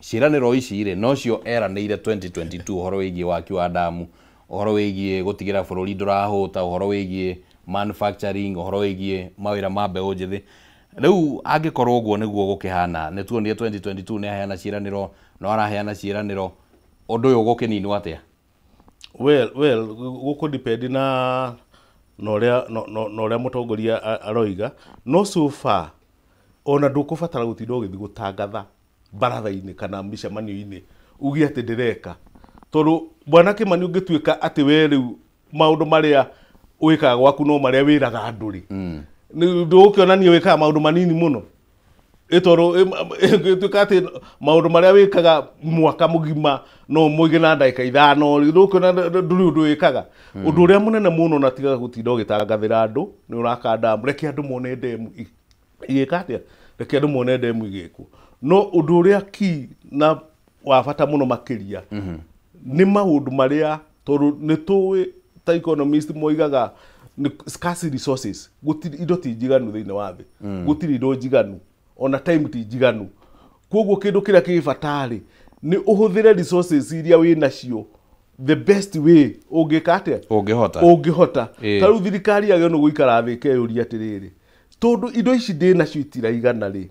Ciĩranĩro ici rĩ nocio eranĩire 2022, ũhoro wĩgiĩ waki wa damu, ũhoro wĩgiĩ gũtigĩra bũrũri ndũrahũta, ũhoro wĩgiĩ manufacturing, ũhoro wĩgiĩ mawĩra ma mbeũ njĩthĩ. Rĩu angĩkorwo ũguo nĩguo gũkĩhana, nĩ tuonire 2022 nĩ aheana ciĩranĩro, no araheana ciĩranĩro, ũndũ ũyũ ũgũkĩninwo atĩa? Well, gũkũ depend na ũrĩa mũtongoria aroiga, no so far ona ndũkũbatara gũtinda ũgĩthiĩ gũtangatha baratha-inĩ kana mĩcemanio-inĩ uge atĩ ndĩreka, tondũ bwana Kimani ũngĩtuĩka atĩ we rĩu maũndũ marĩa wĩkaga gwaku no marĩa wĩraga andũ rĩ, ndũgũkĩonania wĩkaga maũndũ manini mũno, tondũ ĩtuĩka atĩ maũndũ marĩa wĩkaga mwaka mũgima no mũige na ndagĩka ithano, ndũgũkĩona ndũrĩ ũndũ wĩkaga. Ũndũ ũrĩa mũnene mũno na tiga gũtinda ũgĩtangathĩra andũ nĩ ũraka ndamu, reke andũ mone ndemu igĩka atĩa, reke andũ mone ndemu igĩkwo. No ũndũ ũrĩa key na wa bata mũno makĩria nĩ maũndũ marĩa, tondũ nĩ tũĩ ta economist moigaga Nĩ scarce resources, gũtirĩ indo ti njiganu thĩinĩ wa thĩ, gũtirĩ indo njiganu, ona time ti njiganu. Koguo kĩndũ kĩrĩa kĩ bata rĩ, nĩ ũhũthĩre resources iria wĩ nacio the best way ũngĩka atĩa, Ũngĩhota. Ũngĩhota. Ta rĩu thirikari yagĩrĩirwo nĩ gũikara thĩ ĩkeyũria atĩrĩrĩ, tondũ indo ici ndĩ nacio itiraigana rĩ,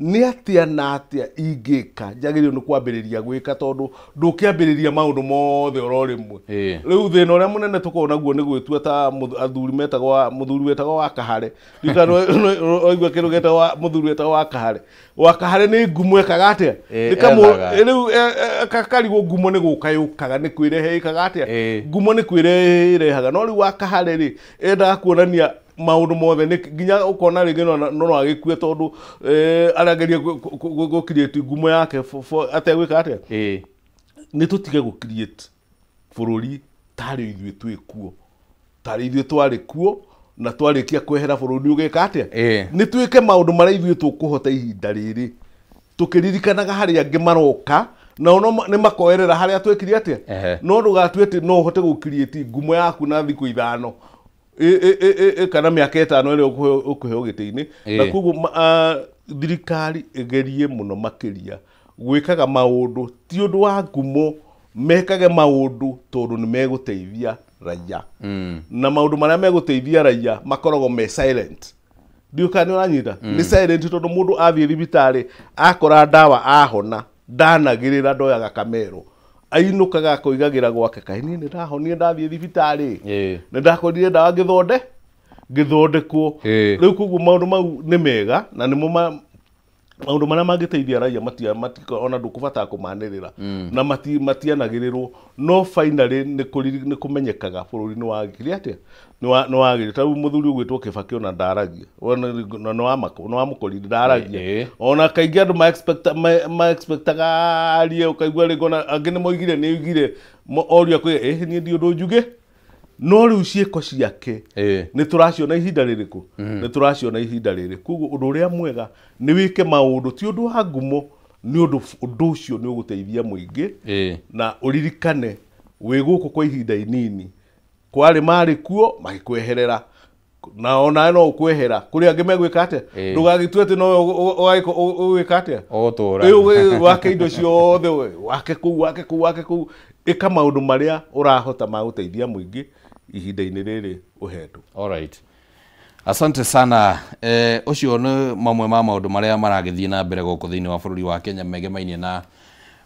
nĩ atĩa na atĩa ingĩka njagĩrĩirwo nĩ kwambĩrĩria gwĩka, tondũ ndũkĩambĩrĩria maũndũ mothe oro rĩmwe. Rĩu thĩna ũrĩa mũnene tũkoragwo naguo nĩ gwĩtua ta athuri metagwo mũthuri wetagwo wa Kahare. Waigua kĩndũ gĩtagwo mũthuri wetagwo wa Kahare? Wa Kahare nĩ ngumo ekaga atĩa? Ethaga. Rĩu karigwo ngumo nĩ gũka yũkaga, nĩ kwĩrehe ĩkaga atĩa? Ngumo nĩ kwĩrehe ĩrehaga. No rĩu wa Kahare rĩ, endaga kuonania maũndũ mothe nĩ nginya ũkona rĩngĩ no agĩkue tondũ arageria gũ create ngumo yake ategwĩka atĩa. Nĩ tũtige gũ create bũrũri tarĩ ithuĩ twĩ kuo, tarĩ ithuĩ twarĩ kuo na twarĩkia kwehera bũrũri ũgeka atĩa. Nĩ twĩke maũndũ marĩa ithuĩ tũkũhota ihinda rĩrĩ, tũkĩririkanaga harĩa angĩ maroka nao no nĩ makoerera harĩa twekire atĩa. No ndũgatue atĩ no ũhote gũ create ngumo yaku na thikũ 5 kana mĩaka 5 ĩrĩa ũkũheo gĩtĩ-inĩ. Na koguo thirikari ĩgerie mũno makĩria gwĩkaga maũndũ ti ũndũ wa ngumo, mekage maũndũ tondũ nĩ megũteithia raia. Na maũndũ marĩa megũteithia raia makoragwo me silent. Ndiũĩ kana nĩ ũranyita. Nĩ silent tondũ mũndũ athiĩ thibitarĩ akora ndawa ahona, ndanagĩrĩra, ndoyaga kamero, ainũkaga akoigagĩra gwake, kaĩ niĩ nĩ ndahonire ndathiĩ thibitarĩ, nĩ ndakorire ndawa ngĩthondekwo. Rĩu koguo maũndũ mau nĩ mega na nĩmo maũndũ marĩa mangĩteithia raia ona ndũkũbatara kũmanĩrĩra na matianagĩrĩrwo. No finally nĩ kũmenyekaga bũrũri nĩ wagĩrire atĩa, nĩ wagĩrire. Ta rĩu mũthuri ũgwĩtwo Kibaki ona ndaragia, ona nĩ wamũkorire ndaragia. Ona kaingĩ andũ ma-expectaga arie, ũkaigua rĩngĩ ona angĩ nĩ moigire nĩ oigire, oria kwĩ niĩ ndi ũndũ njuge. No rĩu ciĩko ciake nĩ tũraciona ihinda rĩrĩkũ? Nĩ tũraciona ihinda rĩrĩ. Koguo ũndũ ũrĩa mwega nĩ wĩke maũndũ ti ũndũ wa ngumo, nĩ ũndũ ũndũ ũcio nĩ ũgũteithia mũingĩ. Na ũririkane wĩ gũkũ kwa ihinda inini, kwarĩ marĩ kuo magĩkweherera, na onawe no ũkwehera kũrĩ angĩ megwĩka atĩa. Ndũgagĩtue atĩ no ũgwĩka atĩa, Ũgũtũra. Wake indo ciothe, wake kũu, wake kũu, wake kũu. Ĩka maũndũ marĩa ũrahota ma gũteithia mũingĩ ihinda-inĩ rĩrĩ ũhetwo. All right. Asante sana. Ũcio nĩ mamwe ma maũndũ marĩa maragĩthiĩ na mbere gũkũ thĩinĩ wa bũrũri wa Kenya megemainie na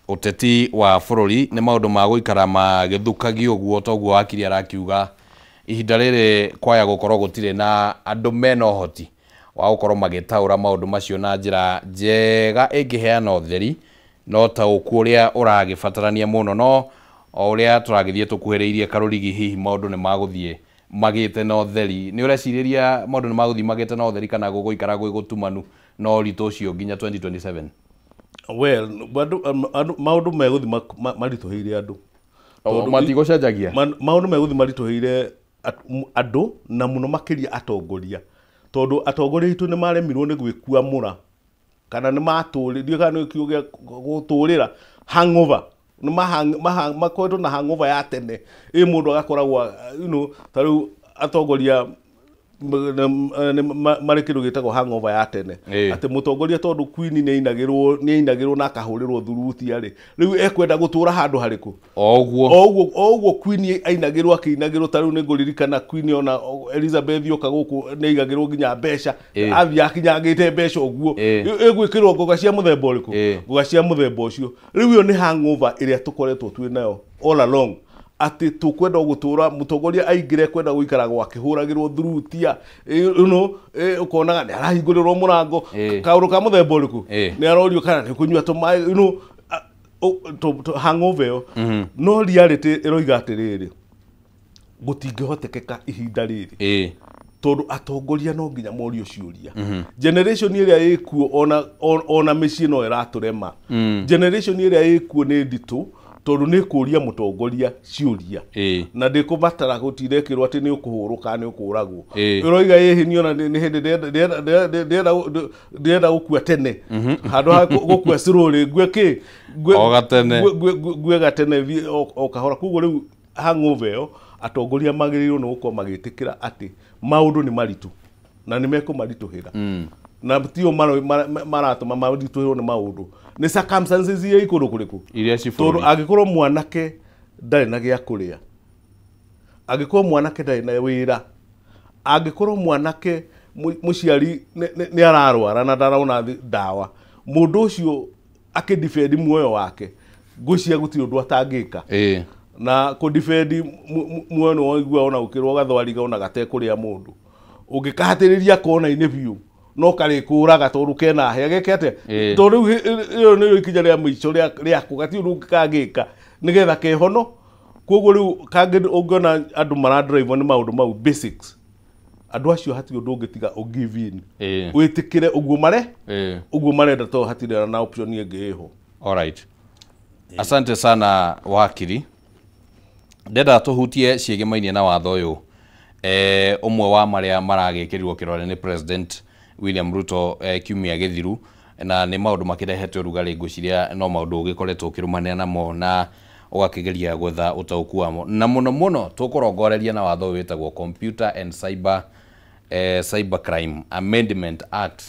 ũteti wa bũrũri. Nĩ maũndũ ma gũikara magĩthukagio ũguo, toguo wakiri arakiuga ihinda rĩrĩ kwaya gũkorwo gũtirĩ na andũ mena ũhoti wa gũkorwo magĩtaũra maũndũ macio na njĩra njega ĩngĩheana ũtheri, no ta ũku ũrĩa ũragĩbatarania mũno. No o ũrĩa tũragĩthiĩ tũkuhĩrĩirie karũrigi, hihi maũndũ nĩ magũthiĩ magĩte na ũtheri? Nĩ ũrecirĩria maũndũ nĩ magũthiĩ magĩte na ũtheri kana gũgũikara gwĩ gũtumanu na ũritũ ũcio nginya 2027? Well, andũ maũndũ megũthiĩ maritũhĩire andũ. Tondũ Matigũcenjagia. Maũndũ megũthiĩ maritũhĩire andũ na mũno makĩria atongoria, tondũ atongoria aitũ nĩ maremirwo nĩ gwĩkuamũra kana nĩ matũrĩ, ndiũĩ kana nĩ kiugo gĩa gũtũrĩra hangover, nĩ makoretwo na hangover ya tene. Ĩ mũndũ agakoragwo, ta rĩu atongoria marĩ kĩndũ gĩtagwo hangover ya tene. Atĩ mũtongoria tondũ queen nĩ ainagĩrwo na akahũrĩrwo thurutia rĩ, rĩu ekwenda gũtũra handũ harĩkũ? O ũguo. O ũguo, o ũguo queen ainagĩrwo akĩinagĩrwo. Ta rĩu nĩ ngũririkana queen ona Elizabeth oka gũkũ nĩ aigagĩrwo nginya mbeca. Athiĩ akinyangĩte mbeca ũguo. Ĩgwĩkĩrwo ngoga cia mũthemba ũrĩkũ? Ngoga cia mũthemba ũcio. Rĩu ĩyo nĩ hangover ĩrĩa tũkoretwo twĩ nayo all along, atĩ tũkwenda gũtũra mũtongoria aingĩre kwenda gũikara gwakĩhũragĩrwo thurutia, ũkonaga nĩ arahingũrĩrwo mũrango. Kaũndũ ka mũthemba ũrĩkũ? Nĩ arorio kana nĩ kũnyua tũmaĩ, hangover ĩyo. No reality ĩroiga atĩrĩrĩ, gũtingĩhotekeka ihinda rĩrĩ. Tondũ atongoria no nginya morio ciũria. Generation ĩrĩa ĩkuo ona mĩciĩ no ĩratũrema. Generation ĩrĩa ĩkuo nĩ nditũ tondũ nĩ kũria mũtongoria ciũria. Na ndĩkũbatara gũtinda ĩkĩrwo atĩ nĩ ũkũhũrwo kana nĩ ũkũragwo. Ĩroiga ĩhĩ niĩ ona nĩ hĩndĩ ndĩrenda gũkua tene. Handũ ha gũkua slowly, ngue kĩ? O gatene. Ngue gatene thiĩ o kahora. Koguo rĩu hangover ĩyo Atongoria magĩrĩirwo nĩ gũkorwo magĩtĩkĩra atĩ maũndũ nĩ maritũ na nĩ mekũmaritũhĩra, na tio maratũma maritũhĩrwo nĩ maũndũ, nĩ circumstances iria ikũndũ kũrĩkũ iria ci tondũ bũrũri. Angĩkorwo mwanake ndarĩ na gĩa kũrĩa, angĩkorwo mwanake ndarĩ na wĩra, angĩkorwo mwanake mũciari nĩ ararwara na ndarona ndawa, mũndũ ũcio akĩdefend muoyo wake, ngwĩciria gũtirĩ ũndũ atangĩka. Na kũdefend muoyo nĩ waigua ona gũkĩrwo gathwariga ona gatekũrĩa mũndũ, ũngĩkahatĩrĩria kona-inĩ biũ no karĩkũraga tondũ kena hĩa geke atĩa. Tondũ rĩu ĩyo nĩrĩo ikinya rĩa mũico rĩako, gatirĩ ũndũ kangĩka nĩgetha kehono. Koguo rĩu kangĩ ũngĩona andũ maradrive nĩ maũndũ mau basics, andũ acio hatirĩ ũndũ ũngĩtiga ũ give in, wĩtĩkĩre ũguo mare ũguo marenda, tondũ hatirĩ na option ĩngĩ ĩho. Alright. Asante sana wakiri. Ndenda tũhutie ciĩgĩmainie na watho ũyũ, ũmwe wa marĩa maragĩkĩrirwo kĩrore nĩ President William Ruto kiumia gĩthiru, na nĩ maũndũ makĩrehete ũrugarĩ. Ngwĩciria no maũndũ ũgĩkoretwo ũkĩrũmanĩra namo na ũgakĩgeria gwetha ũtaũku wamo, na mũno mũno tũkũrongoreria na watho ũyũ wĩtagwo Computer and Cyber Crime Amendment Act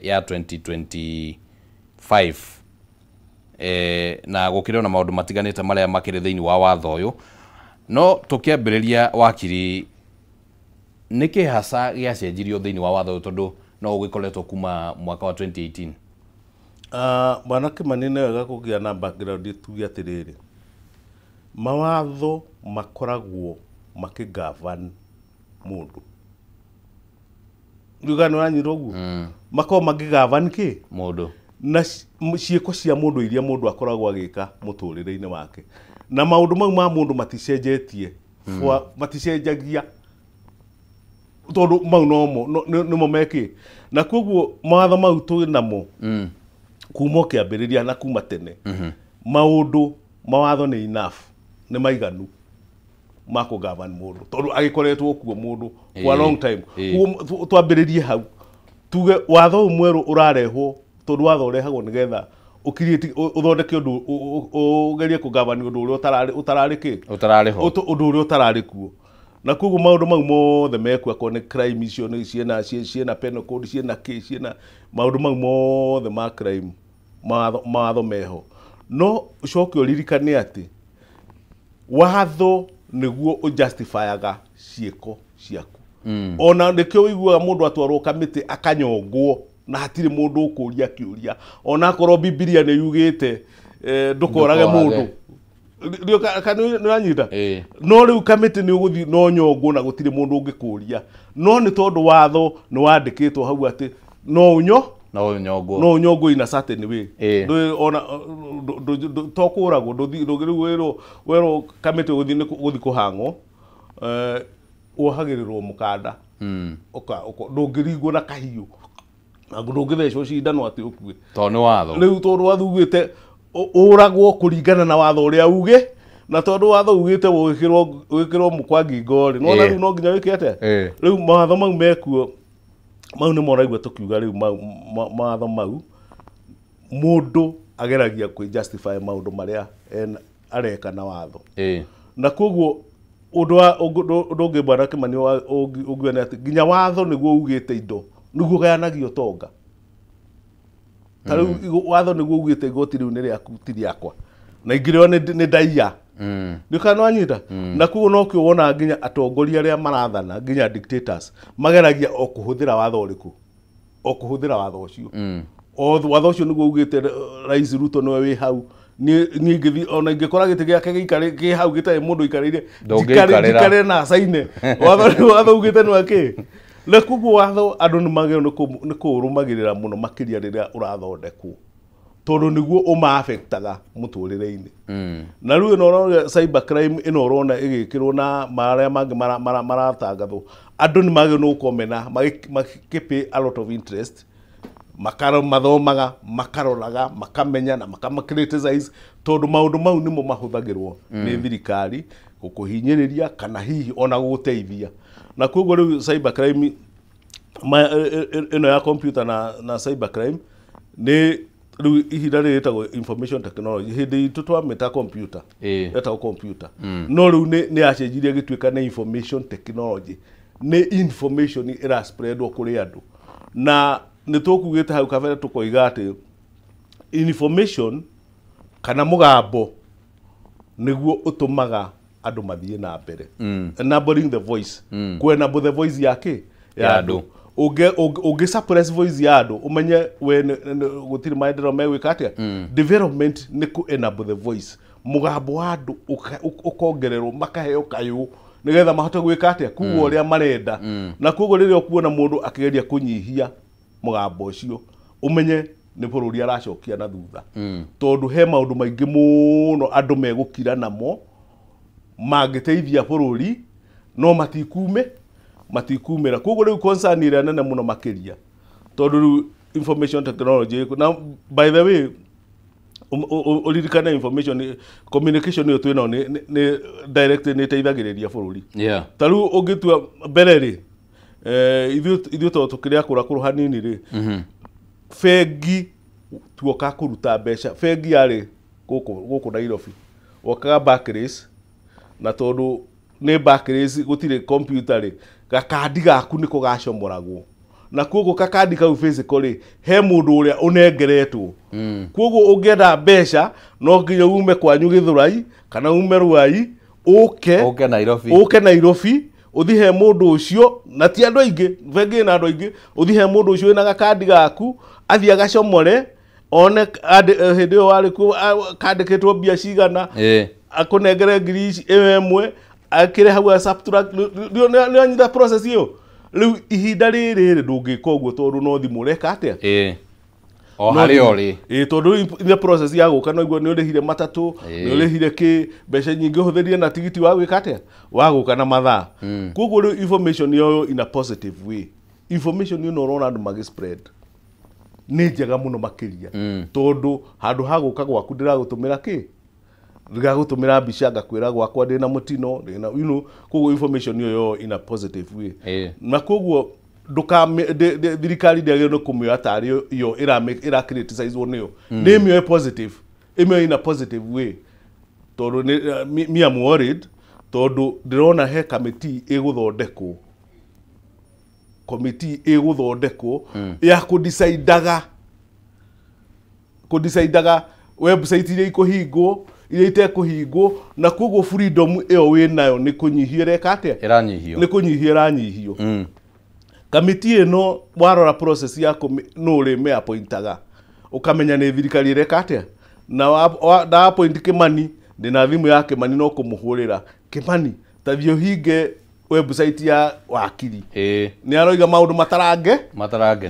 ya 2025, na gũkĩrĩ ona maũndũ matiganĩte marĩa makĩrĩ thĩinĩ wa watho ũyũ. No tũkĩambĩrĩria, wakiri, nĩkĩ hasa gĩacenjirio thĩinĩ wa watho ũyũ, tondũ no ũgĩkoretwo kuma mwaka wa 2018? Bwana Kĩmani, nĩ wega kũgĩa na background. Tuge atĩrĩrĩ, mawatho makoragwo makĩgovern mũndũ. Ndiuga nĩ ũranyita ũguo, makoragwo makĩgovern kĩ? Mũndũ. Na ciĩko cia mũndũ iria mũndũ akoragwo agĩka mũtũrĩre-inĩ wake, na maũndũ mau ma mũndũ maticenjetie, maticenjagia tondũ mau nomo nĩmo mekĩ. Na koguo mawatho mau twĩ namo kuma o kĩambĩrĩria na kuma tene, maũndũ mawatho nĩ enough, nĩ maiganu ma kũgovern mũndũ, tondũ agĩkoretwo kuo mũndũ for a long time. Koguo twambĩrĩrie hau, tuge watho ũyũ mwerũ ũrarehwo tondũ watho ũrehagwo nĩgetha ũcreate, ũthondeke ũndũ, ũgerie kũgovern ũndũ ũrĩa ũtararĩ kĩ? Ũtararĩ ho. Ũndũ ũrĩa ũtararĩ kuo. Na koguo maũndũ mau mothe mekuo, akorwo nĩ crime icio nĩ ciĩna ciĩna penal code, ciĩna kĩ, ciĩna maũndũ mau mothe ma crime, mawatho meho. No ũcoke ũririkane atĩ watho nĩguo ũjustifyaga ciĩko ciaku. Ona nĩkĩo ũiguaga mũndũ atwarwo kamĩtĩ akanyongwo na hatirĩ mũndũ ũkũria kĩũria, ona akorwo Bibilia nĩ yugĩte ndũkorage Ndũkorage. Mũndũ. Nĩ ũranyita? Ĩĩ. No rĩu kamĩtĩ nĩ ũgũthiĩ no nyongwo na gũtirĩ mũndũ ũngĩkũria, no nĩ tondũ watho nĩ wandĩkĩtwo hau atĩ no ũnyo No ũnyongwo. No ũnyongwo in a certain way. Ĩĩ. Ndũ ona to kũragwo, ndũthi rĩu werwo kamĩtĩ gũthiĩ nĩ gũthiĩ kũhang'wo, wohagĩrĩrwo mũkanda. Ndũngĩringwo na kahiũ na ndũngĩthecwo cindano atĩ ũkue. Tondũ nĩ watho. Rĩu tondũ watho ugĩte ũragwo kũringana na watho ũrĩa uge, na tondũ watho ugĩte wĩkĩrwo mũkwa ngingo rĩ, nĩwona? Rĩu no nginya wĩke atĩa? Rĩu mawatho mau mekuo, mau nĩmo ũraigua tũkiuga. Rĩu mawatho mau mũndũ ageragia kwĩ justify maũndũ marĩa areka na watho. Na koguo ũndũ wa ũndũ ũngĩ, bwana Kĩmani, ũngiuga nĩ atĩ nginya watho nĩguo ugĩte indo, nĩguo ũgayanagia ũtonga. Ta rĩu watho nĩguo ugĩte igoti rĩu nĩ rĩaku ti rĩakwa, na ingĩrĩo nĩ ndaiya. Nĩ kana wanyita? Na koguo nokĩo wonaga nginya atongoria arĩa marathana, nginya dictators, mageragia o kũhũthĩra watho ũrĩkũ, o kũhũthĩra watho ũcio. O watho ũcio nĩguo ugĩte Rais Ruto nĩwe wĩ hau. Niĩ ingĩthiĩ ona ingĩkora gĩtĩ gĩake gĩikarĩ kĩ hau gĩtarĩ mũndũ ũikarĩire, Ndũngĩikarĩra. Njikare na caine watho. Watho ugĩte nĩ wakĩ? Na koguo watho andũ nĩ magĩrĩirwo nĩ kũũrũmagĩrĩra mũno makĩria rĩrĩa ũrathondekwo, tondũ nĩguo ũma-affectaga mũtũrĩre-inĩ. Na rĩu ĩno ũrona cyber crime ĩno ũrona ĩgĩkĩrwo na marĩa mangĩ maratangathwo, andũ nĩ magĩrĩirwo nĩ gũkorwo mena makĩ pay a lot of interest, makaro mathomaga, makaroraga, makamenya na makama criticize, tondũ maũndũ mau nĩmo mahũthagĩrwo nĩ thirikari gũkũhinyĩrĩria kana hihi ona gũgũteithia. Na koguo rĩu cyber crime ĩno ya computer na cyber crime nĩ Rĩu ihinda rĩrĩ ĩtagwo information technology, hĩndĩ itũ twamĩta computer, ĩtagwo computer, no rĩu nĩ yacenjirie gĩtuĩka nĩ information technology, nĩ information ĩra spreadwo kũrĩ andũ. Na nĩ tũkugĩte hau kabere tũkoiga atĩ information kana mũgambo nĩguo ũtũmaga andũ mathiĩ na mbere. Enabling the voice, kũ enable the voice ya kĩ? Ya andũ. Ũngĩ suppress voice ya andũ, ũmenye we gũtirĩ maendeleo megwĩka atĩa. Development nĩ kũ enable the voice, mũgambo wa andũ ũkongererwo, makaheo kayũ nĩgetha mahote gwĩka atĩa, kuga ũrĩa marenda. Na koguo rĩrĩa ũkuona mũndũ akĩgeria kũnyihia mũgambo ũcio, ũmenye nĩ bũrũri aracokia na thutha, tondũ he maũndũ maingĩ mũno andũ megũkira namo mangĩteithia bũrũri, no matikumĩra. Koguo rĩu concern ĩrĩa nene mũno makĩria, tondũ rĩu information technology, na by the way ũririkane information communication ĩyo twĩnayo nĩ direct nĩ ĩteithagĩrĩria bũrũri. Ta rĩu ũngĩtua mbere rĩ, ithuĩ tondũ tũkĩrĩ akũrũ akũrũ hanini rĩ, bengi tuoka kũruta mbeca, bengi yarĩ gũkũ Nairobi, wokaga Barclays, na tondũ nĩ Barclays gũtirĩ computer rĩ, gakandi gaku nĩko gacomoragwo, na koguo kakandi kau physical rĩ, he mũndũ ũrĩa ũnengeretwo. Koguo ũngĩenda mbeca no nginya ume kwanyu Gĩthũrai kana ume Ruai, ũke Nairobi, ũke Nairobi, ũthiĩ he mũndũ ũcio, na ti andũ aingĩ, bengi ĩna andũ aingĩ, ũthiĩ he mũndũ ũcio wĩna gakandi gaku, athiĩ agacomore, one hĩndĩ ĩyo warĩ kuo kandĩkĩtwo mbia cigana, akũnengere ngiri ici ĩyo ĩmwe, akĩre hau subtract. Nĩ anyita process ĩyo. Rĩu ihinda rĩrĩ rĩ, ndũngĩka ũguo tondũ no thimũ ũreka atĩa, o harĩa ũrĩ. Tondũ rĩu the process ya gũka no iguo nĩ ũrĩhire matatũ, nĩ ũrĩhire kĩ, mbeca nyingĩ ũhũthĩrire na tigiti wa gwĩka atĩa, wa gũka na mathaa. Koguo rĩu information yoyo in a positive way, information ĩno ũrona andũ magĩ spread nĩ njega mũno makĩria, tondũ handũ ha gũka gwaku ndĩragũtũmĩra kĩ, ndĩragũtũmĩra mbica ngakwĩra gwakwa ndĩna mũtino, ndĩna you know. Koguo information ĩyo yoyo in a positive way. Na koguo thirikari ndĩagĩrĩirwo nĩ kũmĩoya tarĩ yo ĩra criticizewo nĩyo, nĩ ĩmĩoe positive, ĩmĩoe in a positive way, tondũ me am worried, tondũ ndĩrona he kamĩtĩ ĩgũthondekwo, komiti ĩgũthondekwo ya kũdecidaga website iria ikũhingwo, iria itekũhingwo, na koguo freedom ĩyo wĩnayo nĩ kũnyihio ĩreka atĩa, ĩranyihio, nĩ kũnyihio ĩranyihio. Kamĩtĩ ĩno warora process ya nũ ũrĩmĩ appointaga, ũkamenya nĩ thirikari ĩreka atĩa, na na appoint Kimani, ndĩna thimũ ya Kimani no kũmũhũrĩra, Kimani ta thiĩ ũhinge website ya wakiri, nĩ aroiga maũndũ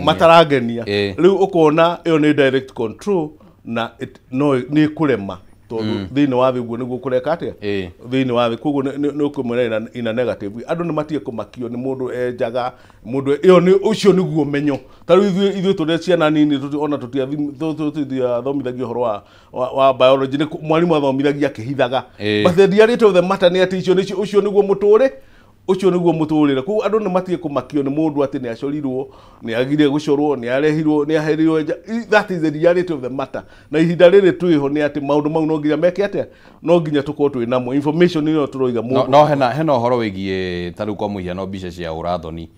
matarangenia. Rĩu ũkona ĩyo nĩ direct control, na no nĩ kũrema, tondũ thĩinĩ wa thĩ ũguo nĩguo kũreka atĩa thĩinĩ wa thĩ. Koguo nĩ ũkũmwĩra in a negative way, andũ nĩ matige kũmakio nĩ mũndũ enjaga mũndũ ĩyo nĩ ũcio nĩguo ũmenyo. Ta rĩu ithuĩ tũrĩ ciana nini, ona tũtiathomithagio ũhoro wa biology, nĩ mwarimũ athomithagia akĩhithaga, but the reality of the matter nĩ atĩ ũcio nĩguo mũtũrĩ, ũcio nĩguo mũtũrĩre. Koguo andũ nĩ matige kũmakio nĩ mũndũ atĩ nĩ acorirwo, nĩ agire gũcorwo, nĩ arehirwo, nĩ aherirwo. That is the reality of the matter. Na ihinda rĩrĩ twĩho nĩ atĩ maũndũ mau no nginya meke atĩa, no nginya tũkorwo twĩ namo information ĩyo tũroiga mũndũ. No hena ũhoro wĩgiĩ ta rĩu kwa mũhiano mbica cia ũrathoni,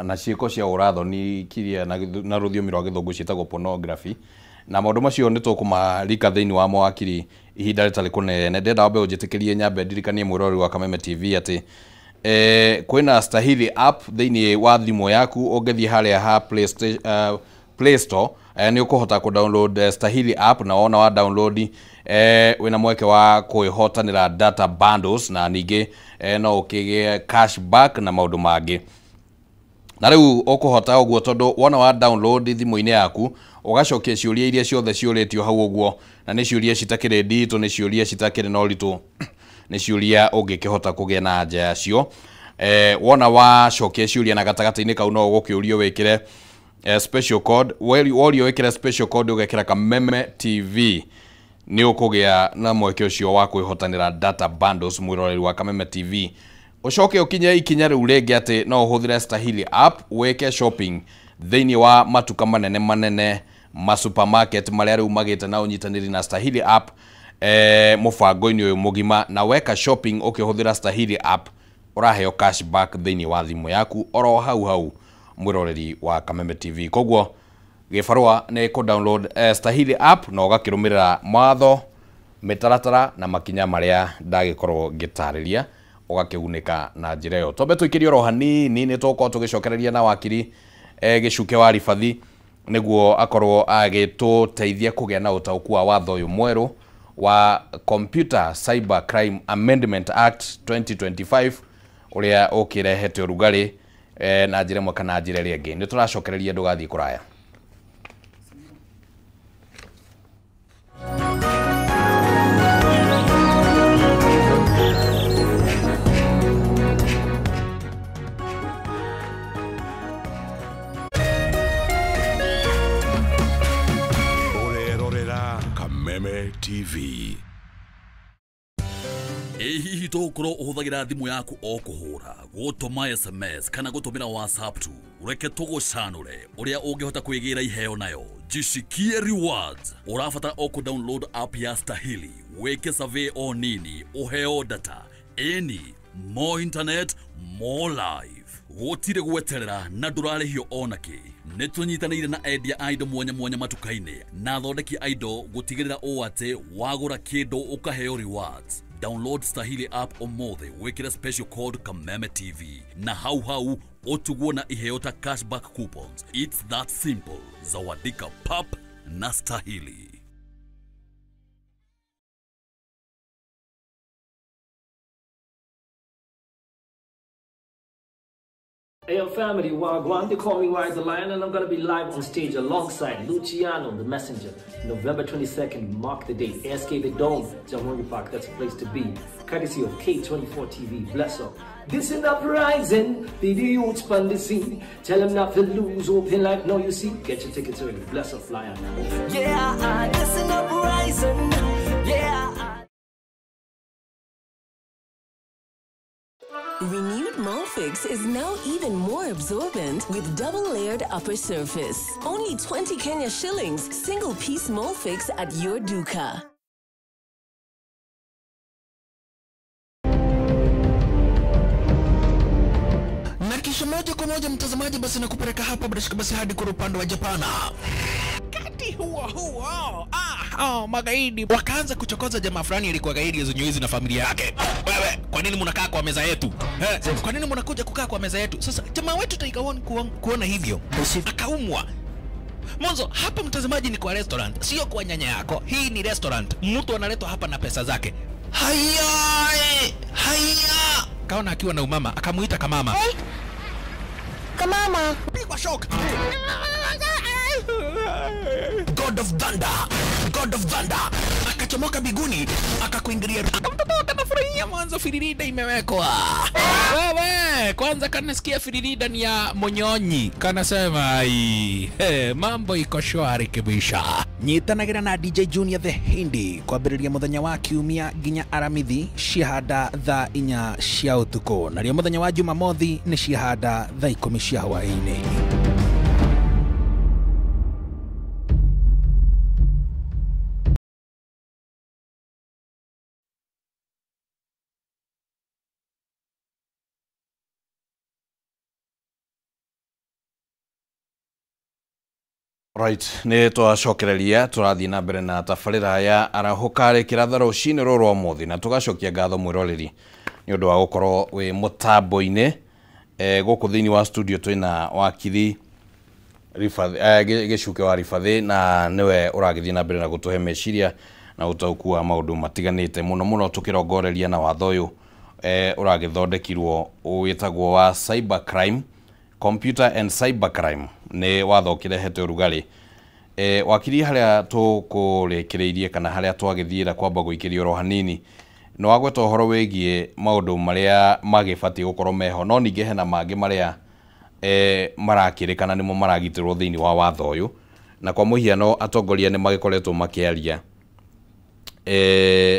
na ciĩko cia ũrathoni kiria na rũthiomi rwa gĩthũngũ ciĩtagwo pornography, na maũndũ macio nĩ tũkũmarika thĩinĩ wa mawakiri ihinda rĩtarĩ kũnene. Ndĩrenda wambe ũnjĩtĩkĩrie nyambe ndirikanie mwĩroreri wa Kameme TV atĩ kwĩna Stahili app thĩinĩ wa thimũ yaku. Ũngĩthiĩ harĩa ha Play Store, nĩ ũkũhota kũ download Stahili app, na wona wa download wĩna mweke wa kwĩhotanĩra data bundles, na ningĩ no ũkĩgĩe cashback na maũndũ mangĩ. Na rĩu ũkũhota ũguo tondũ wona wa download thimũ-inĩ yaku, ũgacokia ciũria iria ciothe ciũrĩtio hau ũguo, na nĩ ciũria citakĩrĩ nditũ, nĩ ciũria citakĩrĩ na ũritũ, nĩ ciũria ũngĩkĩhota kũgĩa na anja yacio. Wona wacokia ciũria na gatagatĩ-inĩ kau no ũgũkĩũrio wĩkĩre special code. Worio wĩkĩre special code ũgekĩra Kameme TV, nĩ ũkũgĩa na mweke ũcio wa kwĩhotanĩra data bundles mwĩroreri wa Kameme TV. Ũcoke ũkinye ikinya rĩu rĩngĩ atĩ no ũhũthĩre Stahili app wĩke shopping thĩinĩ wa matuka manene manene ma supermarket marĩa rĩu magĩte na ũnyitanĩri na Stahili app mũbango-inĩ ũyũ mũgima, na weka shopping ũkĩhũthĩra Stahili app ũraheo cashback thĩinĩ wa thimũ yaku oro hau hau mwĩroreri wa Kameme TV. Koguo gĩbarũa nĩ kũ download Stahili app na ũgakĩrũmĩrĩra mawatho, mĩtaratara na makinya marĩa ndagĩkorwo ngĩtarĩria, ũgakĩgunĩka na njĩra ĩyo. Twambe tũikĩrie oro hanini nĩ tũgũkorwo tũgĩcokereria na wakiri Gĩcuke wa Ribathi nĩguo akorwo agĩtũteithia kũgĩa na ũtaũku wa watho ũyũ mwerũ wa Computer Cyber Crime Amendment Act 2025 ũrĩa ũkĩrehete ũrugarĩ na njĩra ĩmwe kana njĩra ĩrĩa ĩngĩ. Nĩ tũracokereria, ndũgathiĩ kũraya. Ũrerorera Kameme TV. Ĩ hihi tũgũkorwo ũhũthagĩra thimũ yaku o kũhũra, gũtũma SMS kana gũtũmĩra WhatsApp tu? Reke tũgũcanũre ũrĩa ũngĩhota kwĩgĩra iheo nayo. Jishikie rewards. Ũrabatara o kũ download app ya Stahili, wĩke survey o nini, ũheo data. Ĩni, more internet, more life. Gũtirĩ gweterera na ndũrarĩhio ona kĩ. Nĩ tũnyitanĩire na endia a indo mwanya mwanya matuka-inĩ na athondeki a indo gũtigĩrĩra ũũ atĩ wagũra kĩndũ ũkaheo rewards. Download Stahili app ũmũthĩ, wĩkĩre special code Kameme TV na hau hau ũtugwo na iheo ta cashback coupons. It's that simple. Zawadika pap na Stahili. Hey, yo, family, Wagwan, they call me Wise the Lion, and I'm gonna be live on stage alongside Luciano, the Messenger, November 22nd, mark the date, ASK The Dome, Jamhuri Park, that's a place to be. Courtesy of K24 TV, bless up. This is uprising, the youths on the scene. Tell them not to lose, open life, now you see. Get your tickets early, bless up, Lion. Yeah, this is uprising, yeah. Renewed Molfix is now even more absorbent with double-layered upper surface. Only 20 Kenya shillings, single-piece Molfix at your duka. Na kisha moja kwa moja mtazamaji, basi nakupeleka hapa bila shaka basi hadi kwa upande wa Japana. Kati huo huo, magaidi wakaanza kuchokoza jamaa fulani alikuwa gaidi Zunyuizi na familia yake. Wewe, kwa nini mnakaa kwa meza yetu? Kwa nini mnakuja kukaa kwa meza yetu? Sasa jamaa wetu Tiger One kuona hivyo akaumwa. Mwanzo hapa mtazamaji ni kwa restaurant, sio kwa nyanya yako. Hii ni restaurant. Mtu analetwa hapa na pesa zake. Haya, haya. Kaona akiwa na umama, akamuita kamama. Hey. Kamama. Pigwa shock. God of Thunder, God of Thunder akachomoka biguni akakuingilia. Mtoto akanafurahia mwanzo firirida imewekwa. Wewe kwanza kanasikia firirida ni ya monyonyi, kanasema ai, hey, mambo iko shwari kibisha. Nyitanagira na DJ Junior the Hindi kwambĩrĩria mũthenya wa kiumia nginya Aramithi ciahanda thaa 4 cia ũtukũ, narĩo mũthenya wa Jumamothi nĩ ciahanda thaa 10 cia hwaĩ-inĩ. Right, nĩ twacokereria tũrathiĩ na mbere na tabarĩra ya arahũka rĩkĩratha rũcinĩ rũrũ rwa ũmũthĩ, na tũgacokia ngatho mwĩroreri nĩ ũndũ wa gũkorwo wĩ mũtambo-inĩ. Gũkũ thĩinĩ wa studio twĩna wakiri Ribathi, Gĩcuke wa Ribathi, na nĩwe ũragĩthiĩ na mbere na gũtũhe meciria na ũtaũku wa maũndũ matiganĩte mũno mũno tũkĩrongoreria na watho ũyũ ũragĩthondekirwo wĩtagwo wa cyber crime, Computer and Cyber Crime, nĩ watho ũkĩrehete ũrugarĩ. Wakiri, harĩa tũkũrĩkĩrĩirie kana harĩa twagĩthiĩra kwamba gũikĩrio oro hanini, nĩ wagweta ũhoro wĩgiĩ maũndũ marĩa magĩbatiĩ gũkorwo meho, no ningĩ hena mangĩ marĩa marakĩrĩkana nĩmo maragitĩrwo thĩinĩ wa watho ũyũ, na kwa mũhiano atongoria nĩ magĩkoretwo makĩaria,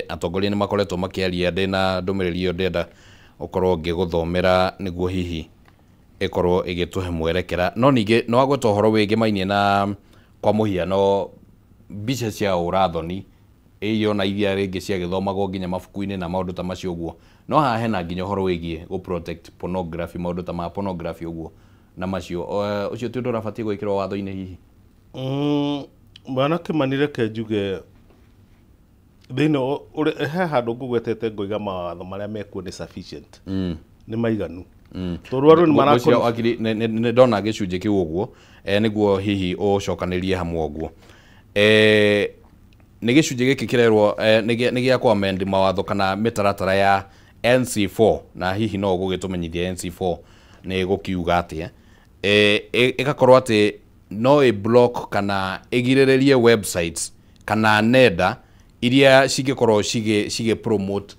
atongoria nĩ makoretwo makĩaria. Ndĩna ndũmĩrĩri ĩyo ndĩrenda ũkorwo ngĩgũthomera nĩguo hihi ĩkorwo ĩgĩtũhe mwerekera. No ningĩ no wagweta ũhoro wĩgĩmainie na Kwa mũhiano mbica cia ũrathoni iyo na iria rĩngĩ ciagĩthomagwo nginya mabuku-inĩ na maũndũ ta macio ũguo, no haha hena nginya ũhoro wĩgiĩ gũ protect pornography, maũndũ ta ma pornography ũguo na macio. Ũcio ti ũndũ ũrabatiĩ gwĩkĩrwo watho-inĩ hihi? Bwana Kimani, reke njuge thĩinĩ he handũ ngũgwetete ngoiga mawatho marĩa mekuo nĩ sufficient, nĩ maiganu, tondũ andũ nĩ Ngwĩciria wakiri nĩ ndona gĩcunjĩ kĩu ũguo, nĩguo hihi ũcokanĩrie hamwe ũguo. Nĩ gĩcunjĩ gĩkĩ kĩrerwo nĩ gĩa kũ amend mawatho kana mĩtaratara ya NC4, na hihi no ũgũgĩtũmenyithia NC4 nĩ gũkiuga atĩa. Ĩgakorwo atĩ no ĩ block kana ĩgirĩrĩrie websites kana nenda iria cingĩkorwo cigĩ promote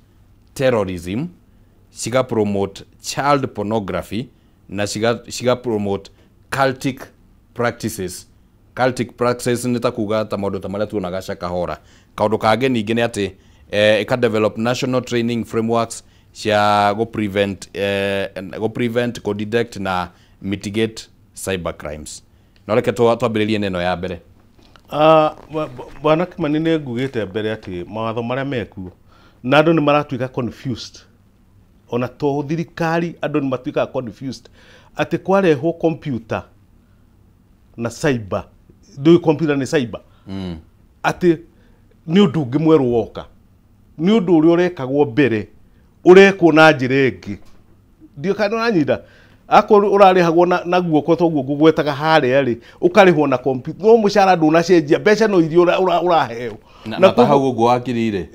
terrorism, ciga promote child pornography na ciga promote cultic practices. Cultic practices nĩ ta kuga ta maũndũ ta marĩa tuonaga Shakahola. Kaũndũ kangĩ ningĩ nĩ atĩ ĩka develop national training frameworks cia go prevent, go prevent, go detect na mitigate cyber crimes. No reke twambĩrĩrie na ĩno ya mbere. Bwana Kimani, nĩ ngugĩte mbere atĩ mawatho marĩa mekuo na andũ nĩ maratuĩka confused, ona to thirikari, andũ nĩ matuĩkaga confused atĩ kwarehwo computer na cyber, ndũĩ computer nĩ cyber, atĩ nĩ ũndũ ũngĩ mwerũ woka, nĩ ũndũ ũrĩa ũrekagwo mbere ũrekwo na njĩra ĩngĩ. Ndiũ kana ũranyita? Akorwo ũrarĩhagwo na guoko toguo ngũgwetaga harĩa rĩ, ũkarĩhwo na computer, no mũcara ndũnacenjia, mbeca no iria ũraheo. Na ta hau ũguo wakiri rĩ,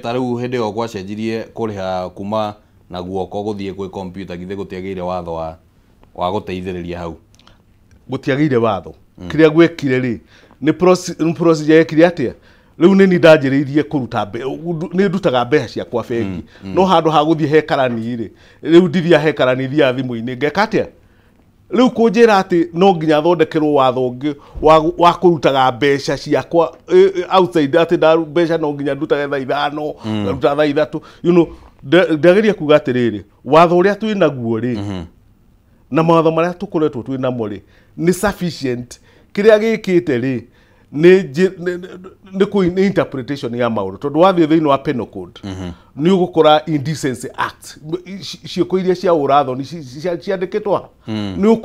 ta rĩu hĩndĩ ĩyo gwacenjirie kũrĩha kuma na guoko gũthiĩ gwĩ computer, githĩ gũtiagĩire watho wa gũteithĩrĩria hau? Gũtiagĩire watho. Kĩrĩa gwekire rĩ, nĩ procedure yekire atĩa? Rĩu nĩ niĩ ndanjĩrĩirie kũruta nĩ ndutaga mbeca ciakwa bengi, no handũ ha gũthiĩ he karani rĩ, rĩu ndithiaga he karani, thiaga thimũ-inĩ. Ngeka atĩa? Rĩu kũnjĩra atĩ no nginya thondekerwo watho ũngĩ wa kũrutaga mbeca ciakwa outside, atĩ mbeca no nginya ndutage thaa 5, ngaruta thaa 3, ndageria kuga atĩrĩrĩ, watho ũrĩa twĩ naguo rĩ na mawatho marĩa tũkoretwo twĩ namo rĩ nĩ sufficient. Kĩrĩa gĩkĩte rĩ nĩ interpretation ya maũndũ, tondũ wathiĩ thĩinĩ wa penal code nĩ ũgũkora Indecency Act, ciĩko iria cia ũrathoni ciandĩkĩtwo ha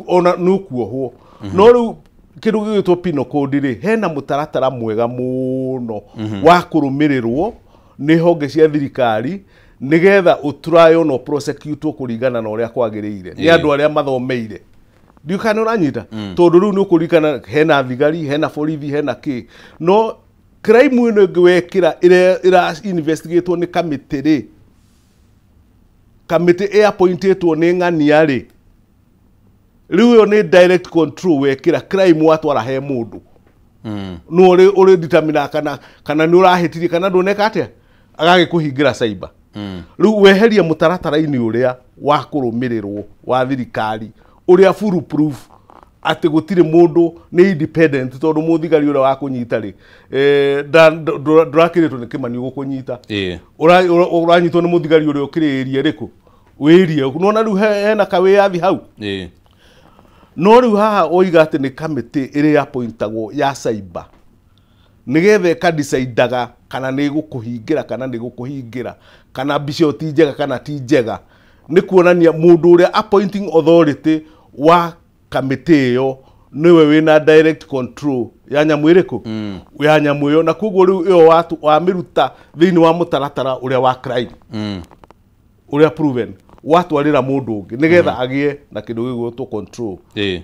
ona nĩ ũkuohwo. No rĩu kĩndũ gĩgwĩtwo penal code rĩ, hena mũtaratara mwega mũno wa kũrũmĩrĩrwo nĩ honge cia thirikari nĩgetha ũtrywo na ũprosecutwo kũringana na ũrĩa kwagĩrĩire nĩ andũ arĩa mathomeire. Ndiũ kana ũranyita? Tondũ rĩu nĩ ũkũririkana hena thigari, hena borithi, hena kĩ, no crime ĩno ĩngĩ wekĩra ĩra investigatwo nĩ kamĩtĩ rĩ, kamĩtĩ ĩappointĩtwo nĩ ng'ania rĩ, rĩu ĩyo nĩ direct control. Wekĩra crime watwara he mũndũ no ũrĩ determine kana nĩ ũrahĩtirie kana ndũneka atĩa, agagĩkũhingĩra cyber. Rĩu weheria mũtaratara-inĩ ũrĩa wa kũrũmĩrĩrwo wa thirikari, ũrĩa full proof atĩ gũtirĩ mũndũ nĩ independent, tondũ mũthigari ũrĩa wa kũnyita rĩ, ndũrakĩrĩtwo nĩ Kĩmani gũkũnyita, ũranyitwo nĩ mũthigari ũrĩa ũkĩrĩ area ĩrĩkũ wĩrie. Nona rĩu hena kawĩyathi hau. No rĩu haha oiga atĩ nĩ kamĩtĩ ĩrĩa appointagwo ya cyber nĩgetha ĩkadecidaga kana nĩ gũkũhingĩra kana nĩ gũkũhingĩra, kana mbica ĩyo ti njega kana ti njega, nĩ kuonania mũndũ ũrĩa appointing authority wa kamĩtĩ ĩyo nĩwe wĩna direct control ya nyamũ ĩrĩkũ, ya nyamũ ĩyo. Na koguo rĩu ĩyo wamĩruta thĩinĩ wa mũtaratara ũrĩa wa crime ũrĩa proven, watwarĩra mũndũ ũngĩ nĩgetha agĩe na kĩndũ gĩgwĩtwo control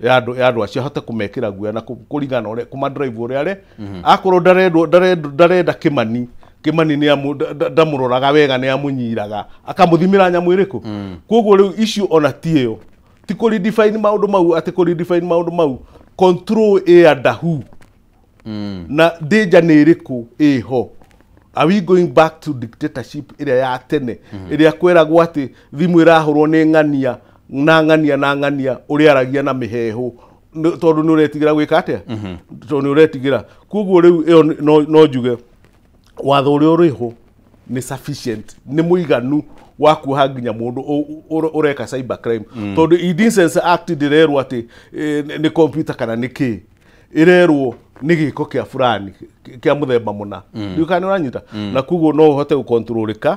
ya andũ acio, ahote kũmekĩra guoya na kũringana na ũrĩa kũmadrive ũrĩa arĩ. Akorwo ndarenda Kĩmani, Kĩmani ndamũroraga wega, nĩ amũnyiraga akamũthimĩra nyamũ ĩrĩkũ. Koguo rĩu icio ona ti ĩyo ti kũ redefine maũndũ mau, atĩ kũ redefine maũndũ mau, control ĩ under who na danger nĩ ĩrĩkũ ĩho. Are we going back to dictatorship ĩrĩa ya tene, ĩrĩa kweragwo atĩ thimũ ĩrahũrwo nĩ ng'ania na ng'ania na ng'ania ũrĩa aragia na mĩheehũ, tondũ nĩ ũretigĩra gwĩka atĩa, tondũ nĩ ũretigĩra. Koguo rĩu ĩyo no njuge watho ũrĩa ũrĩho nĩ sufficient, nĩ mũiganu wa kuoha nginya mũndũ ũreka cyber crime, tondũ Indecency Act ndĩrerwo atĩ nĩ computer kana nĩ kĩ. ĩrerwo nĩ gĩko kĩa fulani kĩa mũthemba mũna. Ndiũĩ kana nĩ ũranyita. Na koguo no ũhote gũkontrolĩka.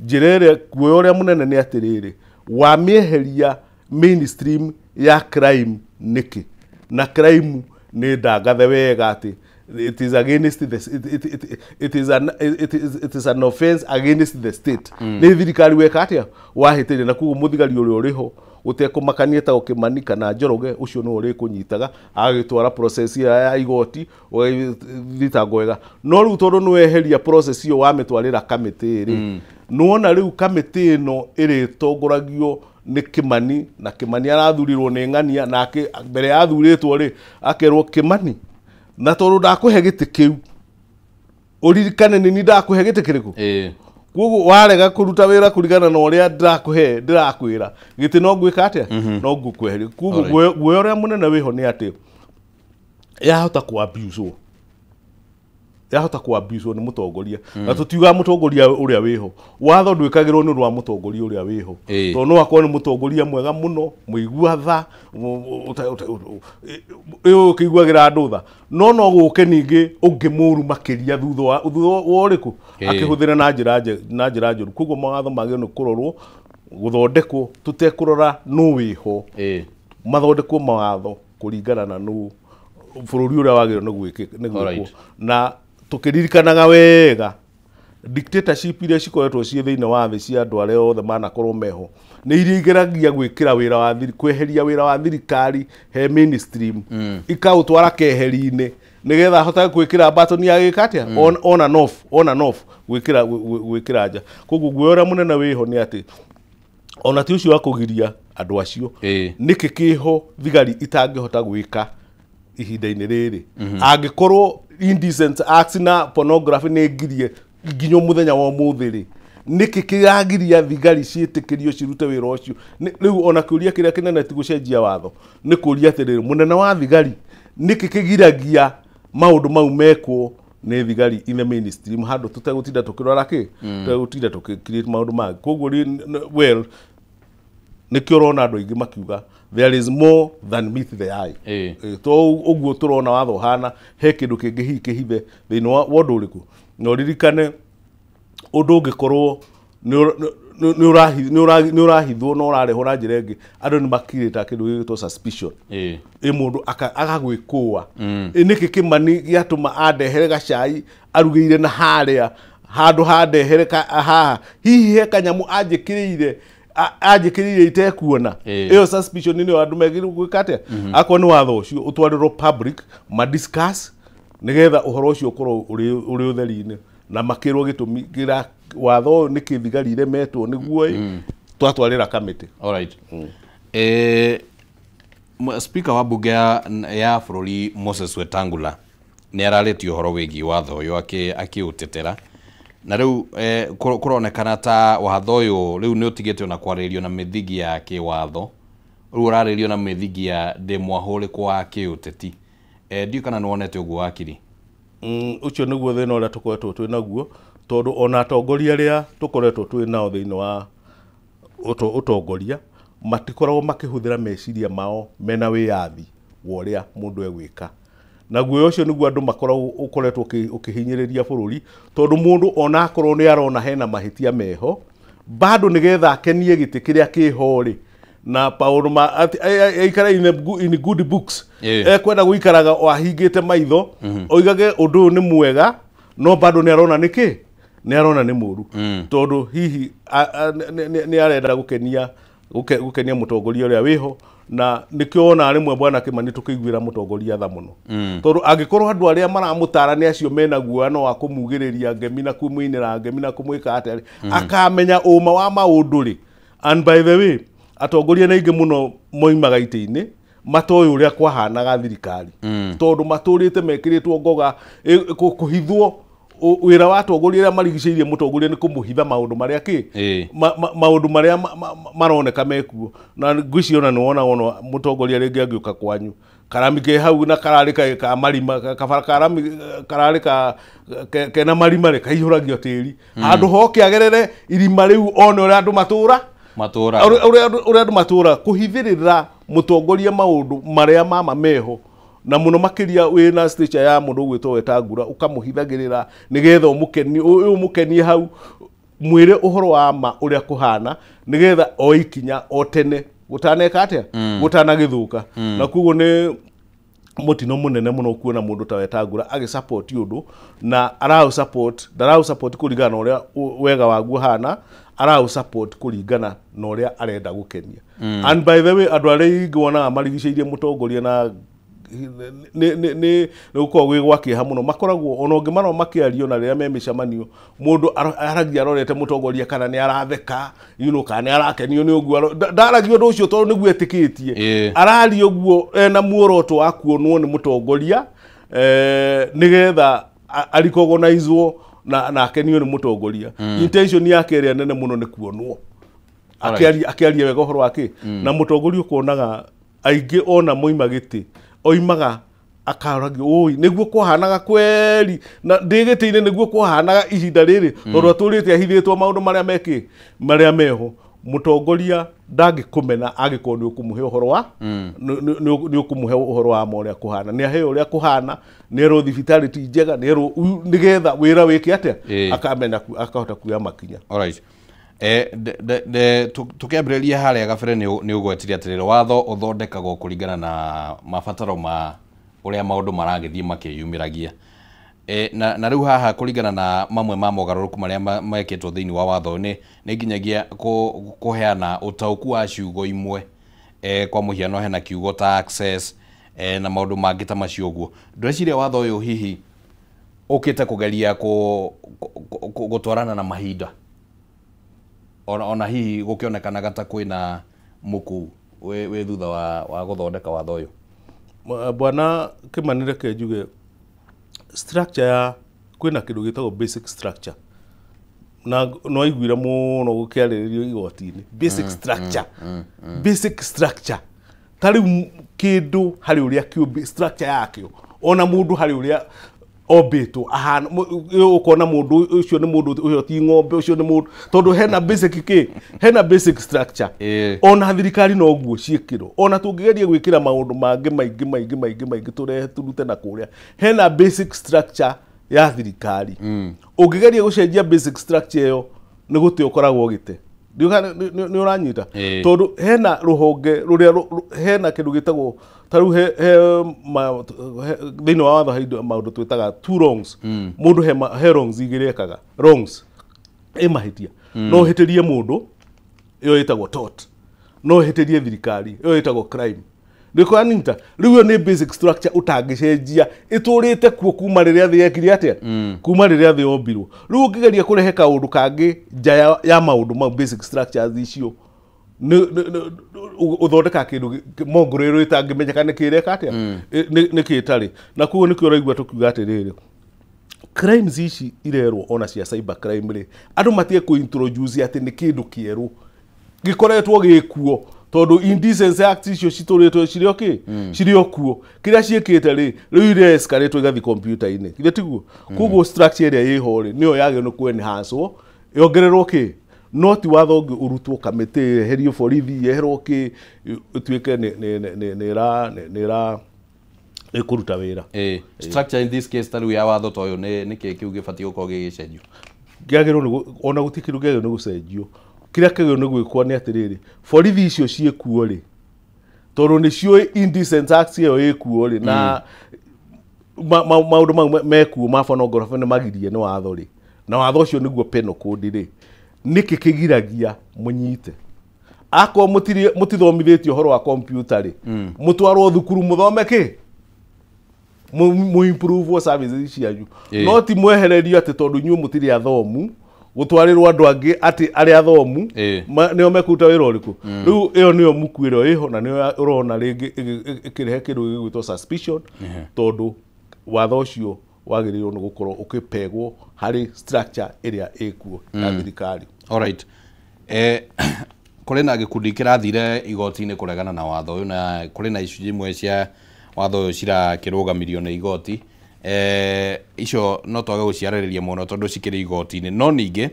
Njĩra ĩrĩa guoya ũrĩa mũnene nĩ atĩrĩrĩ, wamĩeheria mainstream ya crime nĩkĩ? Na crime nĩ ndangathe wega atĩ it is against the it, it, it, it is an it, is, it is an offense against the state. Nĩ thirikari weka atĩa wahĩtĩria, na koguo mũthigari ũrĩa ũrĩho gũtekũmakania ta Kimani kana Njoroge, ũcio nĩwe ũrĩkũnyitaga agagĩtwara process ya igoti ũgagĩthitangwo wega. No rĩu tondũ nĩweheria process ĩyo wamĩtwarĩra kamĩtĩ rĩ, nĩwona rĩu kamĩtĩ ĩno ĩrĩtongoragio nĩ Kimani, na Kimani arathurirwo nĩ ng'ania, nake mbere ya athurĩtwo rĩ akerwo Kimani, na tondũ ndakũhe gĩtĩ kĩu ũririkane nĩ niĩ ndakũhe gĩtĩ kĩrĩkũ. Koguo warega kũruta wĩra kũringana na ũrĩa ndĩrakũhe, ndĩrakwĩra gĩtĩ no ngwĩka atĩa, no ngũkweheria. Koguo guoya ũrĩa mũnene wĩho nĩ atĩ yahota kũ-abuse-wo, yahota kũ-abuse-wo nĩ mũtongoria. Na tũtiugaga mũtongoria ũrĩa wĩho, watho ndwĩkagĩrwo nĩ ũndũ wa mũtongoria ũrĩa wĩho, tondũ no akorwo nĩ mũtongoria mwega mũno, mũigua tha, ũkĩiguagĩra andũ tha, no no gũke ningĩ ũngĩ mũru makĩria thutha wa ũrĩkũ akĩhũthĩra na njĩra njũru. Koguo mawatho magĩrĩirwo nĩ kũrorwo, gũthondekwo tũtekũrora nũ wĩho, mathondekwo mawatho kũringana na nũ bũrũri ũrĩa wagĩrĩirwo nĩ gwĩkwo. Na tũkĩririkanaga wega dictatorship iria cikoretwo ciĩ thĩinĩ wa thĩ cia andũ arĩa othe manakorwo meho nĩ iria igeragia gwĩkĩra wĩra wa kweheria wĩra wa thirikari he mainstream, ikaũtwara keheri-inĩ nĩgetha ahotage gwĩkĩra button ya gĩka atĩa, on and off, on and off, gwĩkĩra nja. Koguo guoya ũrĩa mũnene wĩho nĩ atĩ ona ti ũcio wa kũgiria andũ acio, nĩkĩ kĩho thigari itangĩhota gwĩka ihinda-inĩ rĩrĩ? Angĩkorwo indecent acts na pornography nĩ ngirie nginya mũthenya wa ũmũthĩ rĩ, nĩkĩ kĩragiria thigari ciĩtĩkĩrio cirute wĩra ũcio? Rĩu ona kĩũria kĩrĩa kĩnene ti gũcenjia watho, nĩ kũria atĩrĩrĩ, mũnene wa thigari, nĩkĩ kĩgiragia maũndũ mau mekwo nĩ thigari in the mainstream handũ tũtegũtinda tũkĩrora kĩ, tũtegũtinda tũkĩ-create maũndũ mangĩ? Koguo well, nĩkĩo ũrona andũ aingĩ makiuga there is more than meet the eye. To ũguo tũrona watho ũhana, he kĩndũ kĩngĩ hihi kĩhithe thĩinĩ wa ũndũ ũrĩkũ. Na ũririkane ũndũ ũngĩkorwo nĩ ũrahithwo na ũrarehwo na njĩra ĩngĩ, andũ nĩ makirĩta kĩndũ gĩgwĩtwo suspicion. Ĩ mũndũ agagwĩkũa, nĩkĩ Kimani gĩatũma andehere gacai arugĩire na harĩa handũ handehere haha, hihi he kanyamũ anjĩkĩrĩire anjĩkĩrĩire itekuona. Ĩyo suspicion nĩyo andũ megĩrĩirwo gwĩka atĩa. Akorwo nĩ watho ũcio ũtwarĩrwo public madiscuss nĩgetha ũhoro ũcio ũkorwo ũrĩ ũtheri-inĩ, na makĩrwo gĩtũmi kĩra watho ũyũ nĩkĩ thigari iremetwo nĩguo twatwarĩra kamĩtĩ. Alright. Speaker wa bunge ya bũrũri Moses Wetangula nĩ ararĩtie ũhoro wĩgiĩ watho ũyũ akĩũtetera, na rĩu kũronekana ta watho ũyũ rĩu nĩ ũtigĩte ona kwarĩrio na mĩthingi ya kĩwatho, rĩu ũrarĩrio na mĩthingi ya ndĩ mwahũrĩko wa kĩũteti. Ndiũĩ kana nĩ wonete ũguo wakiri? Ũcio nĩguo thĩna ũrĩa tũkoretwo twĩ naguo, tondũ ona atongoria arĩa tũkoretwo twĩ nao thĩinĩ wa ũtongoria matikoragwo makĩhũthĩra meciria mao mena wĩyathi wa ũrĩa mũndũ egwĩka. Na guoya ũcio nĩguo andũ makoragwo ũkoretwo ũkĩhinyĩrĩria bũrũri, tondũ mũndũ ona akorwo nĩ arona hena mahĩtia meho, bado nĩgetha akenie gĩtĩ kĩrĩa kĩho rĩ, na paũndũ ma aikara in good books, ekwenda gũikaraga o ahingĩte maitho, oigage ũndũ ũyũ nĩ mwega, no bado nĩ arona nĩkĩ, nĩ arona nĩ mũru, tondũ hihi nĩ arenda gũkenia mũtongoria ũrĩa wĩho. Na nĩkĩo wona rĩmwe bwana Kimani tũkĩiguĩra mũtongoria tha mũno, tondũ angĩkorwo andũ arĩa maramũtara nĩ acio mena guoya no wa kũmugĩrĩria ngemi na kũmũinĩra ngemi na kũmwĩka atĩa rĩ, akamenya ũma wa maũndũ rĩ. And by the way, atongoria nĩ aingĩ mũno moimaga itĩ-inĩ matoĩ ũrĩa kwahanaga thirikari, tondũ matũrĩte mekĩrĩtwo ngoga kũhithwo. Wĩra wa atongoria arĩa marigicĩirie mũtongoria nĩ kũmũhitha maũndũ marĩa kĩ maũndũ marĩa maroneka mekuo. Na ngwĩciria ona nĩ wonaga ona mũtongoria rĩngĩ angĩũka kwanyu karami ke hau na kararĩ ka marima, kabara karami kararĩ ka kena marima rĩ, kaihũragio tĩri handũ hoke agerere irima rĩu one ũrĩa andũ matũra matũra ũrĩa andũ matũra. Kũhithĩrĩra mũtongoria maũndũ marĩa mama meho Na muno makiria wina stature ya mundu gwitwo Wetangula ukamuhithagirira nigetha umukenie umukenie hau mwire uhoro wa ma uria kuhana nigetha o ikinya o tene gutaneka atia gutanagithuka. Na kuguo ni mutino munene muno kuona mundu ta Wetangula agi support undu na arau support ndarau support kuringana na uria wega waguo hana, arau support kuringana na uria arenda gukenia. And by the way andu aria ingi wonaga marigiceirie mutongoria na ni gukorwo gwĩ gwa kĩeha mũno makoragwo ona ũngĩmarora makĩario na rĩrĩa me mĩcemanio mũndũ aragia arorete mũtongoria kana nĩ aratheka kana nĩ arakenio nĩ ũguo, ndaragia ũndũ ũcio tondũ nĩguo etĩkĩtie, araria ũguo ena muoroto wa kuonwo nĩ mũtongoria nĩgetha arikogonaizwo na akenio nĩ mũtongoria. Intention yake ĩrĩa nene mũno nĩ kuonwo akĩaria wega ũhoro wake na mũtongoria ũkonaga aingĩ ona moima gĩtĩ oimaga akaragio oi niguo kwahanaga kweri na ndi gĩtĩ-inĩ niguo kwahanaga ihinda rĩrĩ tondũ atũrĩte ahithĩtwo maũndũ marĩa mekĩ marĩa meho. Mũtongoria ndangĩkũmena angĩkorwo nĩ ũkũmũhe ũhoro wa nĩ ũkũmũhe ũhoro wa ma ũrĩa kũhana, nĩ aheo ũrĩa kũhana, nĩ erwo thibitarĩ ti njega, nĩ erwo nĩgetha wĩra wĩke atĩa, akamenya akahota kuoya makinya. Alright. Tukiambĩrĩria harĩa gabere nĩ ũgwetire atĩrĩrĩ watho ũthondekagwo kũringana na mabataro ma ũrĩa maũndũ maragĩthiĩ makĩyumĩragia. Na rĩu haha kũringana na mamwe ma mogarũrũku marĩa mekĩtwo thĩinĩ wa watho nĩ nginyagia kũheana ũtaũku wa ciugo imwe, kwa mũhiano hena kiugo ta access na maũndũ mangĩ ta macio ũguo. Ndĩreciria watho ũyũ hihi ũkĩte kũgeria gũtwarana na mahinda ona hihi gukionekanaga ta kwina muku wi thutha wa guthondeka watho uyu. Bwana Kimani, reke njuge structure ya kwina kindu gitagwo basic structure na no aiguire muno gukiarĩrĩrio igoti-inĩ. Basic structure, basic structure ta rĩu kindu harĩ ũrĩa kĩũmbi structure yakĩo ona mundu harĩ ũrĩa ombĩtwo ahana, ukona mundu ucio nĩ mundu ucio ti ng'ombe, ucio nĩ mundu tondu hena basic ki hena basic structure. Ona thirikari no guo ciĩkĩrwo, ona tũngĩgeria gwĩkĩra maũndũ mangĩ maingĩ maingĩ maingĩ maingĩ tũrehe tũrute na kũrĩa, hena basic structure ya thirikari. Ũngĩgeria gũcenjia basic structure ĩyo nĩ gũte ũkoragwo ũgĩte nĩ ũranyita, tondũ hena rũhonge rũrĩa hena kĩndũ gĩtagwo ta rĩu thĩinĩ wa watho he maũndũ twĩtaga two wrongs. Mũndũ he wrongs igĩrĩ ekaga, wrongs ĩ mahĩtia, no ũhĩtĩrie mũndũ ĩyo ĩtagwo tort, no ũhĩtĩrie thirikari ĩyo ĩtagwo crime. Nĩkũranyita rĩu ĩyo nĩ basic structure ũtangĩcenjia, ĩtũrĩte kuo kuma rĩrĩa thĩ yekire atĩa, kuma rĩrĩa thĩ yombirwo. Rĩu ũngĩgeria kũrehe kaũndũ kangĩ nja ya maũndũ mau basic structures icio, ũthondeka kĩndũ mongorero ĩtangĩmenyeka nĩ kĩreka atĩa, nĩ kĩtarĩ. Na koguo nĩkĩo ũraigua tũkiuga atĩrĩrĩ, crimes ici irerwo ona cia cyber crime rĩ, andũ matige kũ-introduce atĩ nĩ kĩndũ kĩerũ gĩkoretwo gĩkuo, tondũ indecency act icio citũrĩtwo cirĩ o kĩ cirĩ o kuo, kĩrĩa ciĩkĩte rĩ rĩu ire escalate igathiĩ computer-inĩ, githĩ tiguo? Koguo structure ĩrĩa ĩho rĩ nĩyo yagĩrĩirwo nĩ kũ-enhance-wo yongererwo kĩ, no ti watho ũngĩ ũrutwo kamĩtĩ yeherio borithi yeherwo kĩ ĩtuĩke nĩ ĩkũruta wĩra. Structure in this case ta rĩu ya watho ta ũyũ nĩ kĩ kĩu gĩbatiĩ gũkorwo gĩgĩcenjio? Kĩagĩrĩirwo nĩ ona gũtirĩ kĩndũ kĩagĩrĩirwo nĩ gũcenjio. Kĩrĩa kĩagĩrĩirwo nĩ gwĩkwo nĩ atĩrĩrĩ, borithi icio ciĩkuo rĩ, tondũ nĩ ciũĩ indecent act ĩyo ĩkuo rĩ, na maũndũ mau mekuo ma pornography nĩ magirie nĩ watho rĩ, na watho ũcio nĩguo penal code rĩ, nĩkĩ kĩgiragia mũnyite? Akorwo mũtithomithĩtio ũhoro wa computer rĩ, mũtwarwo thukuru mũthome kĩ mu improve services cianyu, no ti mwehererio atĩ tondũ inyuĩ mũtirĩ athomu gũtwarĩrwo andũ angĩ atĩ arĩa athomu nĩo mekũruta wĩra ũrĩkũ. Rĩu ĩyo nĩyo muku ĩrĩa ĩho na nĩyo ũrona rĩngĩ ĩkĩrehe kĩndũ gĩgwĩtwo suspicion, tondũ watho ũcio wagĩrĩirwo nĩ gũkorwo ũkĩpegwo harĩ structure ĩrĩa ĩkuo ya thirikari. Alright. Kũrĩ na gĩkundi kĩrathire igoti-inĩ kũregana na watho ũyũ, na kũrĩ na icunjĩ imwe cia watho ũyũ cirakĩrũgamirio nĩ igoti. Icio no twage gũciarĩrĩria mũno tondũ cikĩrĩ igoti-inĩ, no ningĩ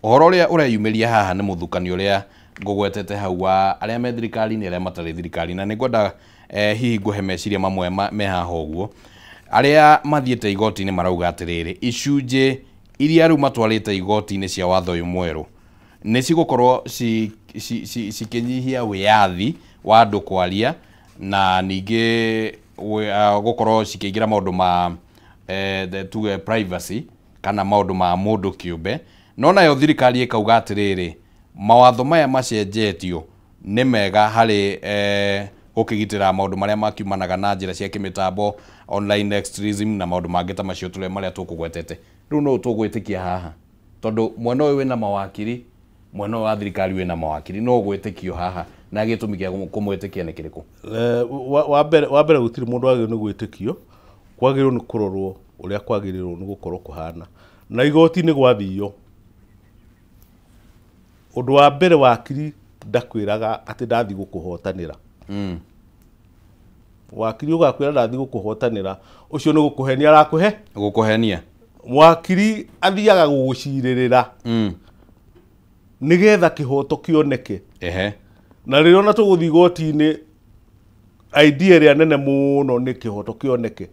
ũhoro ũrĩa ũreyumĩria haha nĩ mũthukani ũrĩa ngũgwetete hau wa arĩa me thirikari-inĩ arĩa matarĩ thirikari, na nĩ ngwenda Hihi ngũhe meciria mamwe me haha ũguo. Arĩa mathiĩte igoti-inĩ marauga atĩrĩrĩ, icunjĩ iria rĩu matwarĩte igoti-inĩ cia watho ũyũ mwerũ nĩ cigũkorwo cikĩnyihia wĩyathi wa andũ kwaria, na ningĩ gũkorwo cikĩingĩra maũndũ ma tuge privacy kana maũndũ ma mũndũ kĩũmbe. No nayo thirikari ĩkauga atĩrĩrĩ, mawatho maya macenjetio nĩ mega harĩ gũkĩgitĩra maũndũ marĩa makiumanaga na njĩra cia kĩmĩtambo, online extremism na maũndũ mangĩ ta macio tũrĩa marĩa tũkũgwetete. Rĩu no tũgwĩtĩkia haha, tondũ mwena ũyũ wĩna mawakiri, mwena ũyũ wa thirikari wĩna mawakiri, no ũgwĩtĩkio haha, na gĩtũmi gĩa kũmwĩtĩkia nĩ kĩrĩkũ? Wa mbere gũtirĩ mũndũ wagĩrĩirwo nĩ gwĩtĩkio, kwagĩrĩirwo nĩ kũrorwo ũrĩa kwagĩrĩirwo nĩ gũkorwo kũhana. Na igoti-inĩ gwathio, ũndũ wa mbere wakiri ndakwĩraga atĩ ndathiĩ gũkũhotanĩra. Wakiri ũgakwĩra ndathiĩ gũkũhotanĩra, ũcio nĩ gũkũhenia arakũhe? Gũkũhenia. Wakiri athiaga gũgũcirĩrĩra nĩgetha kĩhoto kĩoneke. Na rĩrĩa ona tũgũthiĩ igoti-inĩ, idea ĩrĩa nene mũno nĩ kĩhoto kĩoneke.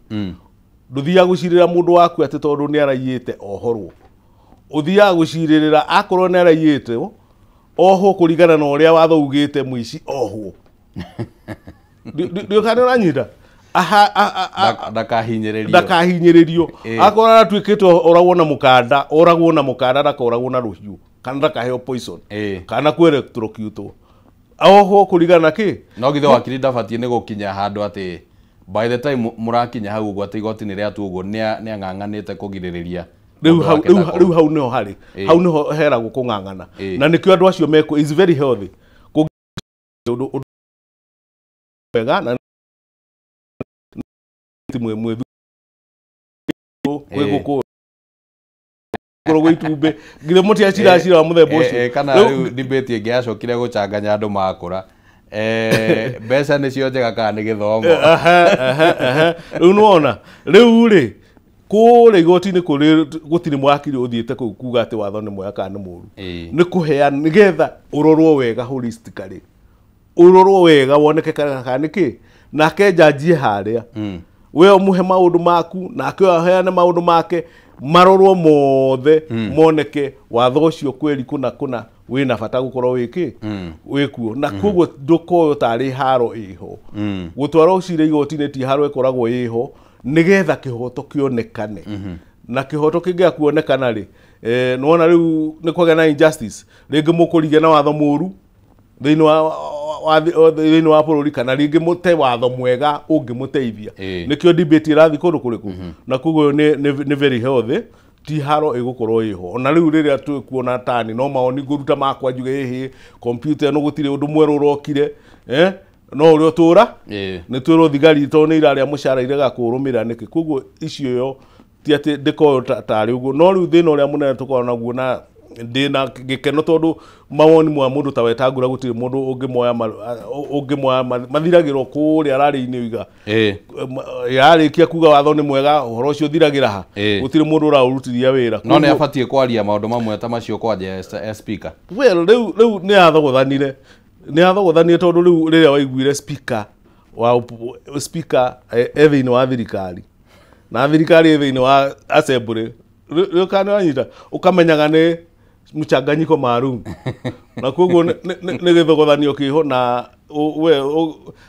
Ndũthiaga gũcirĩra mũndũ waku atĩ tondũ nĩ araiyĩte ohorwo. Ũthiaga gũcirĩrĩra akorwo nĩ araiyĩte ohwo kũringana na ũrĩa watho ugĩte mũici ohwo. Ndiũĩ kana nĩ ũranyita? Ndakahinyĩrĩrio. Ndakahinyĩrĩrio. Akorwo aratuĩkĩte oragwo na mũkanda, oragwo na mũkanda, ndakoragwo na rũhiũ, kana ndakaheo poison, kana kũ-electrocute. Ohwo kũringana na kĩ? No githĩ wakiri ndabatiĩ nĩ gũkinya handũ atĩ by the time mũrakinya hau ũguo atĩ igoti nĩ rĩatua ũguo, nĩ ang'ang'anĩte kũgirĩrĩria Rĩu hau nĩho harĩ. Hau nĩho heragwo kũng'ang'ana. Na nĩkĩo andũ acio mekũ is very healthy. Ũndũ wega na ti mwethu kwĩ gũkũ korwo itumbĩ githĩ mũtiaciracira wa mũthemba ũcio. Kana rĩu debate ĩngĩ yacokire gũchanganya andũ makũra. Mbeca nĩcio njega kana nĩ gĩthomo? Rĩu nĩwona rĩu rĩ kũrĩa igoti-inĩ kũrĩ gũtirĩ mwakiri ũthiĩte kũu kuga atĩ watho nĩ mwega kana nĩ mũũru. Nĩ kũheana nĩgetha ũrorwo wega holistically, ũrorwo wega woneke kana nĩ kĩ. Nake njanjie harĩa we ũmũhe maũndũ maku, nake ũyũ aheane maũndũ make, marorwo mothe moneke watho ũcio kweri kũna kũna wĩna bata gũkorwo wĩkĩ wĩkuo. Na koguo ndũkoywo tarĩ haro ĩho. Gũtwara ũcira igoti-inĩ ti haro ĩkoragwo ĩho, nĩgetha kĩhoto kĩonekane. Na kĩhoto kĩngĩaga kuonekana rĩ, nĩwona rĩu nĩ kwagĩa na injustice, rĩngĩ mũkũrigia na watho mũũru thĩinĩ wa bũrũri, kana rĩngĩ mũte watho mwega ũngĩmũteithia. Nĩkĩo debate ĩrathiĩ kũndũ kũrĩkũ. Na koguo nĩ very healthy, ti haro ĩgũkorwo ĩho. Ona rĩu rĩrĩa twĩkuona tani no mawoni ngũruta makwa njuge ĩhĩ kompiuta ĩno gũtirĩ ũndũ mwerũ ũrokire, no ũrĩa ũtũra nĩ twĩrwo thigari tondũ nĩ irarĩa mũcara irega kũrũmĩrĩra nĩkĩ. Koguo icio yo ti atĩ ndĩkoywo tarĩ ũguo. No rĩu thĩna ũrĩa mũnene tũkoragwo naguo, na ndĩna gĩkeno tondũ mawoni ma mũndũ ta Wetangula gũtirĩ mũndũ ũngĩmoya, mathiragĩrwo kũrĩa rarĩ-inĩ oiga. Yarĩkia kuga watho nĩ mwega, ũhoro ũcio ũthiragĩra ha, gũtirĩ mũndũ ũraũrutithia wĩra. No nĩ abatiĩ kwaria maũndũ mamwe ta macio kwanja as speaker. Well, rĩu nĩ athogothanire. Nĩ athogothanire tondũ rĩu rĩrĩa waiguire speaker wa speaker e thĩinĩ wa thirikari, na thirikari ĩ thĩinĩ wa assembly, rĩu kana wanyita ũkamenyaga nĩ mchanganyiko maalum. Na koguo nĩ gĩthogothanio kĩho. Na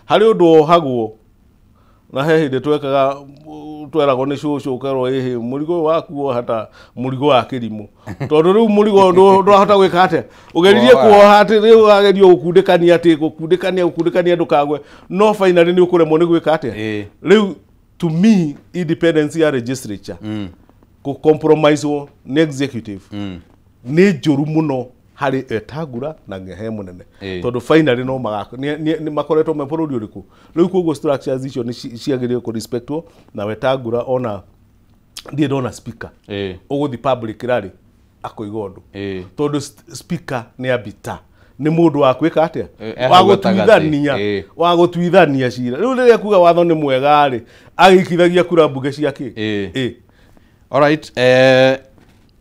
harĩ ũndũ wohagwo, na he hĩndĩ twekaga tweragwo nĩ cũcũ ũkerwo ĩhĩ mũrigo ũyũ waku woha ta mũrigo wa kĩrimũ, tondũ rĩu mũrigo ndũrahota gwĩka atĩa, ũgeririe kuoha atĩ rĩu wagerio gũkundĩkania atĩ gũkundĩkania ndũkagwe, no finally nĩ ũkũremwo nĩ gwĩka atĩa. Rĩu to me independence ya legislature kũ compromise nĩ executive nĩ njũru mũno harĩ Wetangula na Ng'ehe mũnene, tondũ finally no nĩ makoretwo me bũrũri ũrĩkũ. Rĩu koguo structures icio nĩ ciagĩrĩirwo kũ respectwo. Na Wetangula ona ndirĩ ndona speaker ũgũthiĩ public rally akoiga ũndũ, tondũ speaker nĩ arbiter, nĩ mũndũ wa gwĩka atĩa, wa gũtuithania cira. Rĩu rĩrĩa kuga watho nĩ mwega rĩ, agĩikithagia kura mbunge cia kĩ. Alright,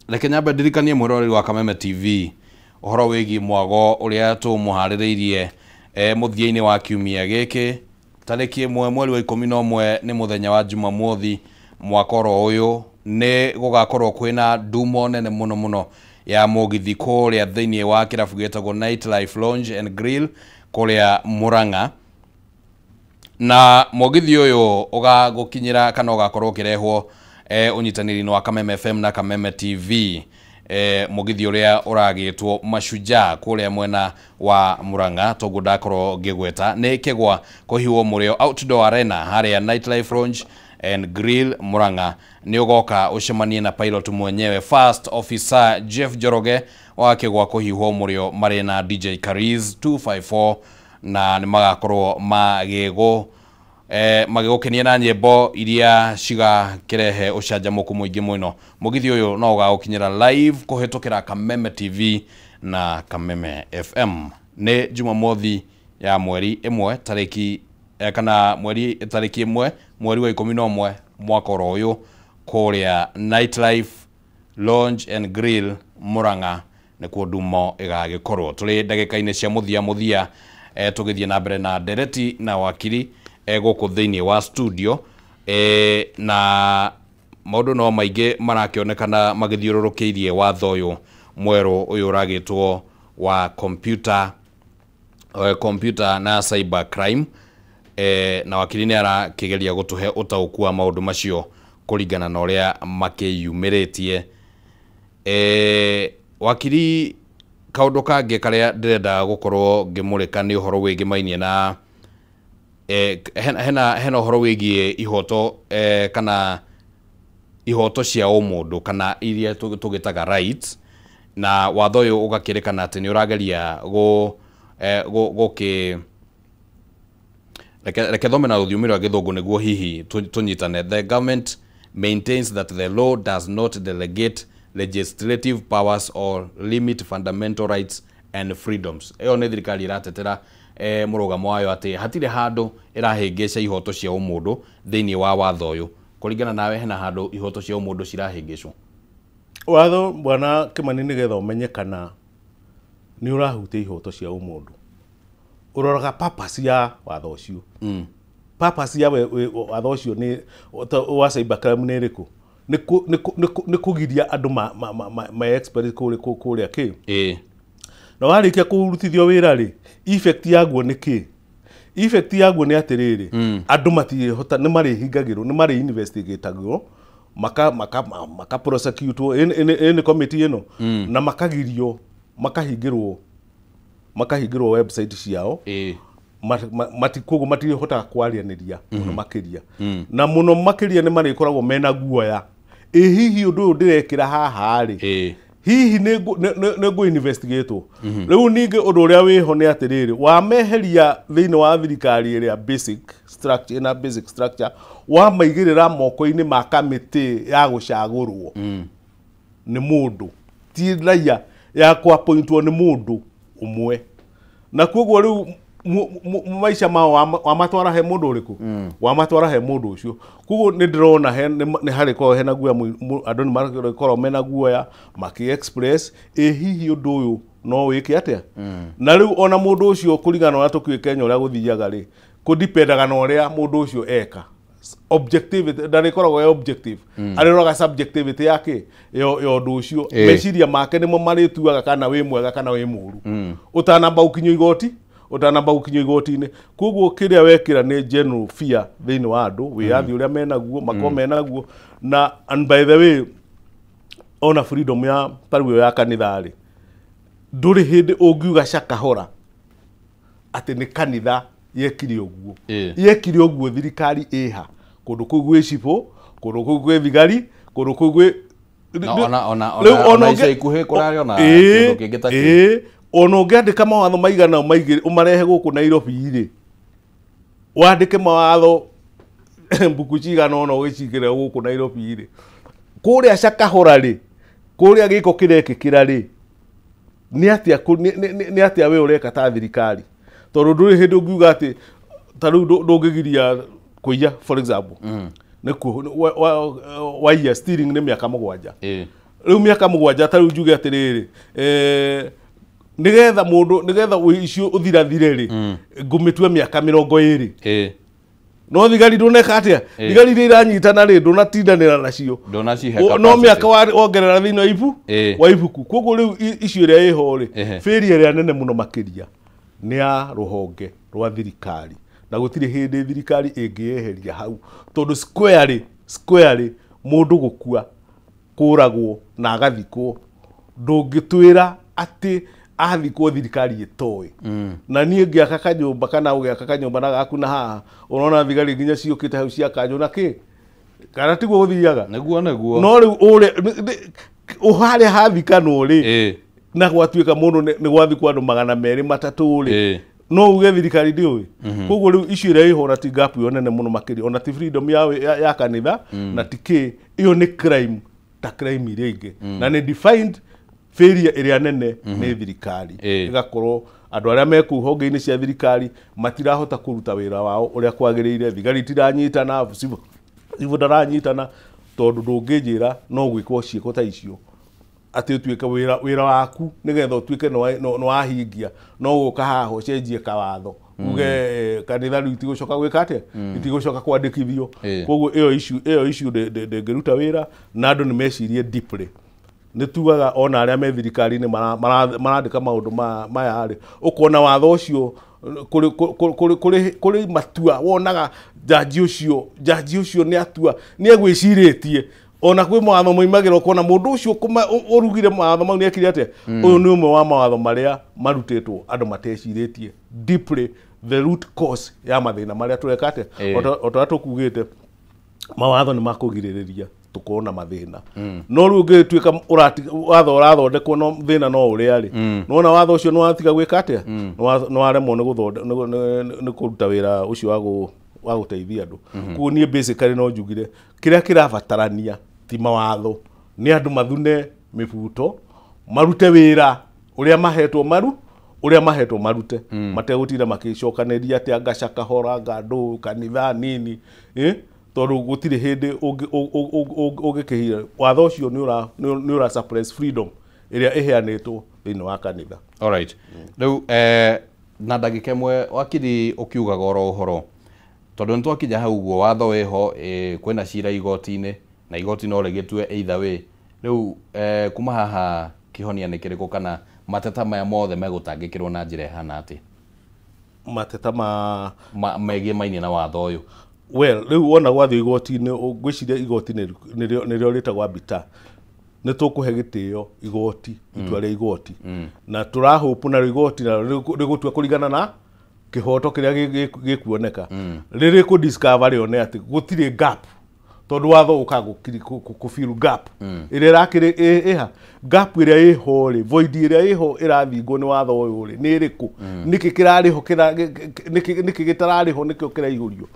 reke nyambe ndirikanie mwĩroreri wa Kameme TV ũhoro wĩgiĩ mwago ũrĩa tũmũharĩrĩirie mũthia-inĩ wa kiumia gĩkĩ. Tarĩki 1 mweri wa 11 nĩ mũthenya wa Jumamothi mwaka oro ũyũ nĩ gũgakorwo kwĩna ndumo nene mũno mũno ya mũgithi kũrĩa thĩinĩ wa kĩrabu gĩtagwo Nightlife Lounge and Grill kũrĩa Murang'a. Na mũgithi ũyũ ũgagũkinyĩra kana ũgakorwo ũkĩrehwo ũnyitanĩri-inĩ wa Kameme FM na Kameme TV. Mũgithi ũrĩa ũragĩtwo Mashujaa kũrĩa mwena wa Murang'a toguo ndakorwo ngĩgweta nĩ kĩgwa kũhiũo mũrĩo Outdoor Arena harĩa Nightlife Lounge and Grill Murang'a. Nĩ ũgoka ũcemanie na pilot mwenyewe First Officer Jeff Njoroge wa kĩgwa kũhiũhwo mũrĩo marĩ na DJ Kariz 254 na nĩ magakorwo magĩgũkenia na nyĩmbo iria cigakĩrehe ũcanjamũku mũingĩ mũno. Mũgithi ũyũ no ũgagũkinyĩra live kũhĩtũkĩra Kameme TV na Kameme FM. Nĩ Jumamothi ya mweri 1 tarĩki kana mweri tarĩki 1 mweri wa 11 mwaka oro ũyũ kũrĩa Nightlife Lounge and Grill Murang'a nĩkuo ndumo ĩgagĩkorwo. Tũrĩ ndagĩka-inĩ cia mũthia mũthia tũgĩthiĩ na mbere na ndereti na wakiri gũkũ thĩinĩ wa studio na maũndũ no maingĩ marakĩonekana magĩthiũrũrũkĩirie watho ũyũ mwerũ ũyũ ũragĩtwo wa computer na cyber crime na wakiri nĩ arakĩgeria gũtũhe ũtaũku wa maũndũ macio kũringana na ũrĩa makĩyumĩrĩtie. Wakiri, kaũndũ kangĩ karĩa ndĩrenda gũkorwo ngĩmũrĩka nĩ ũhoro wĩgĩmainie na hena ũhoro wĩgiĩ ihoto kana ihoto cia ũmũndũ kana iria tũgĩtaga rights, na watho ũyũ ũgakĩrĩkana atĩ nĩ ũrageria gũkĩ reke thome na rũthiomi rwa gĩthũngũ nĩguo hihi tũnyitane. The government maintains that the law does not delegate legislative powers or limit fundamental rights and freedoms. Ĩyo nĩ thirikari ĩratetera mũrũgamo wayo atĩ hatirĩ handũ ĩrahĩngĩca ihoto cia ũmũndũ thĩinĩ wa watho ũyũ. Kũringana nawe hena handũ ihoto cia ũmũndũ cirahĩngĩcwo? Watho bwana Kimani, nĩgetha ũmenye kana nĩ ũrahutia ihoto cia ũmũndũ ũroraga purpose ya watho ũcio. Purpose ya watho ũcio nĩ wa cyber crime nĩ ĩrĩkũ? Nĩ kũgiria andũ ma expert kũrĩa kĩ na warĩkia kũrutithio wĩra rĩ, effect yaguo nĩ kĩ? Effect yaguo nĩ atĩrĩrĩ, andũ matirĩhota, nĩ marĩhingagĩrwo, nĩ marĩ investigatagwo, maka prosecute ĩ committee ĩno, na makagirio, makahingĩrwo website ciao. Koguo matirĩhotaga kwaranĩria mũno makĩria, na mũno makĩria nĩ marĩkoragwo mena guoya, ĩ hihi ũndũ ũyũ ndĩrekĩra haha rĩ, hihi nĩ ngũ investigatwo. Rĩu ningĩ ũndũ ũrĩa wĩho nĩ atĩrĩrĩ, wameheria thĩinĩ wa thirikari ĩrĩa basic structure, ĩna basic structure, wamaigĩrĩra moko-inĩ ma kamĩtĩ ya gũcagũrwo nĩ mũndũ, ti raia ya kũappointwo nĩ mũndũ ũmwe, na koguo rĩu maica mao wamatwara he mũndũ ũrĩkũ? Wamatwara he mũndũ ũcio. Koguo nĩ ndĩrona nĩ harĩkorwo hena guoya, andũ nĩ marĩkorwo mena guoya makĩ express ĩ hihi ũndũ ũyũ no wĩke atĩa. Na rĩu ona mũndũ ũcio kũringana na ũrĩa tũkĩũĩ Kenya ũrĩa gũthiaga rĩ, kũdipendaga na ũrĩa mũndũ ũcio eka. Objectivity ndarĩkoragwo e objective, arĩroraga subjectivity yake ya ũndũ ũcio, meciria make nĩmo marĩtuaga kana wĩ mwega kana wĩ mũũru, ũtanamba gũkinyio igoti, ũtanamba gũkinyio igoti-inĩ. Koguo kĩrĩa wekĩra nĩ general fear thĩinĩ wa andũ, wĩyathi ũrĩa menaguo makorwo menaguo. Na and by the way, ona freedom ya tarĩu ya kanitha rĩ, ndũrĩ hĩndĩ ũngiuga Shakahola atĩ nĩ kanitha yekire ũguo. Yekire ũguo thirikari ĩha kũndũ kũu gwĩ cibũ, kũndũ kũu gwĩ thigari, kũndũ kũu gwĩ ona ica ikuhĩ kũrarĩ ona kĩndũ kĩngĩ ta kĩu. Ona ũngĩandĩka mawatho maigana maigĩrĩ ũmarehe gũkũ Nairobi rĩ, wandĩke mawatho mbuku cigana ũna ũgĩcigĩre gũkũ Nairobi rĩ, kũrĩa Shakahola rĩ, kũrĩa gĩko kĩrekĩkĩra rĩ, nĩ atĩa we ũreka ta thirikari? Tondũ ndũrĩ hĩndĩ ũngiuga atĩ ta rĩu ndũngĩgiria kũiya, for example, nĩ waiya stealing nĩ mĩaka 7. Rĩu mĩaka 7 ta rĩu njuge atĩrĩrĩ, nĩgetha mũndũ, nĩgetha ũici ũthirathire rĩ, ngũmĩtue mĩaka 20. No thigari nduneka atia? Thigari iria iranyitana rĩ ndũnatindanĩra nacio. No mĩaka wongerera thĩinĩ wa ibu wa ibuku. Koguo rĩu icio ĩrĩa ĩho rĩ, failure ĩrĩa nene mũno makĩria nĩ ya rũhonge rwa thirikari. Na gũtirĩ hĩndĩ thirikari ĩngĩeheria hau tondũ squarely mũndũ gũkua kũragwo na agathikwo ndũngĩtwĩra atĩ athikwo thirikari ĩtoĩ. Na niĩ ngĩaka kanyũmba kana ũgĩaka kanyũmba na gaku na haha ũrona thigari nginya ciũkĩte hau cia kanjũ na kĩ kana tiguo gũthiaga nĩguo nĩguo. No rĩu ũrĩa harĩa hathikanwo rĩ na gwatuĩka mũndũ nĩ gwathikwo andũ 203 rĩ no uge thirikari ndĩũĩ. Koguo rĩu icio ĩrĩa ĩho na ti gap ĩyo nene mũno makĩria ona ti freedom ya kanitha na ti kĩ ĩyo nĩ crime ta crime iria ingĩ na nĩ defined failure ĩrĩa nene nĩ thirikari. Ĩgakorwo andũ arĩa me kũu honge-inĩ cia thirikari matirahota kũruta wĩra wao ũrĩa kwagĩrĩire, thigari itiranyitana, civil ndaranyitana tondũ ndũngĩnjĩra no gwĩkwo ciĩko ta icio atĩ ũtuĩke wĩra waku nĩgetha ũtuĩke nĩ wahingia no gũka haha ũcenjie kawatho uge kanitha rĩu itigũcoka gwĩka atĩa, itigũcoka kwandĩkithio. Koguo ĩyo issue ndĩngĩruta wĩra na andũ nĩ mecirie deeply. Nĩ tugaga ona arĩa me thirikari-inĩ marandĩka maũndũ maya rĩ, ũkona watho ũcio kũrĩ matua wonaga jaji ũcio nĩ atua nĩ egwĩcirĩtie ona kwĩ mawatho moimagĩra ũkona mũndũ ũcio ũrugire mawatho mau nĩ ekire atĩa. Ũyũ nĩ ũmwe wa mawatho marĩa marutĩtwo andũ matecirĩtie deeply the root cause ya mathĩna marĩa tũreka atĩa. O ta ũrĩa tũkugĩte mawatho nĩ makũgirĩrĩria tukorwo na mathĩna. No rĩu ũngĩtuĩka watho ũrathondekwo no thĩna no ũrĩa rĩ, nĩwona watho ũcio nĩ watiga gwĩka atĩa, nĩ waremwo nĩ kũruta wĩra ũcio wa gũteithia andũ. Koguo niĩ basically no njugire kĩrĩa kĩrabatarania ti mawatho, nĩ andũ mathune mĩbuto marute wĩra ũrĩa mahetwo ũrĩa mahetwo marute mategũtinda makĩcokanĩria atĩ anga cakahora anga ndũ kanitha nini tondũ gũtirĩ hĩndĩ ũngĩkĩhira watho ũcio nĩ ũra suppress freedom ĩrĩa ĩheanĩtwo thĩinĩ wa kanitha. Alright. Rĩu na ndagĩka ĩmwe wakiri ũkiugaga oro ũhoro tondũ nĩ twakinya hau ũguo watho wĩho kwĩna cira igoti-inĩ na igoti no rĩgĩtue either way. Rĩu kuma haha kĩhonia nĩ kĩrĩkũ kana mateta maya mothe megũtangĩkĩrwo na njĩra ĩhana atĩa? Mateta megiĩ mainĩ na watho ũyũ. Well, rĩu wona gwathiĩ igoti-inĩ ngwĩciria igoti nĩrĩo rĩtagwo arbiter. Nĩ tũkũhe gĩtĩo igoti itua rĩa igoti na tũrahũpũ narĩo igoti narĩo rĩgũtua kũringana na kĩhoto kĩrĩa gĩkuoneka. Rĩrĩ kũ discover rĩone atĩ gũtirĩ gap tondũ watho ũkaga kũ fill gap ĩrĩa ĩrakĩrĩ ĩha gap ĩrĩa ĩho rĩ, void ĩrĩa ĩho ĩrathingwo nĩ watho ũyũ rĩ nĩ ĩrĩkũ, nĩkĩ kĩrarĩho nĩkĩ gĩtararĩho nĩkĩo kĩraihũrio,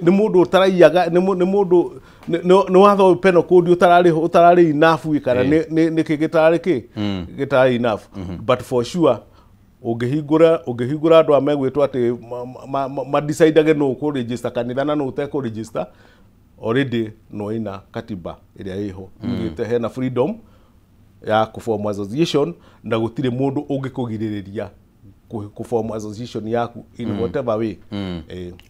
nĩ mũndũ ũtaraiyaga, nĩ mũndũ nĩ watho ũyũ penal code ũtararĩho ũtararĩ enough kana nĩkĩ gĩtararĩ kĩ gĩtararĩ enough. But for sure ũngĩhingũra andũ a megwĩtwo atĩ madecidage nũ ũkũ-register kanitha na nũ ũtekũ-register already no ina katiba ĩrĩa ĩho yugĩte hena freedom ya kũform association na gũtirĩ mũndũ ũngĩkũgirĩrĩria kũform association yaku in whatever way.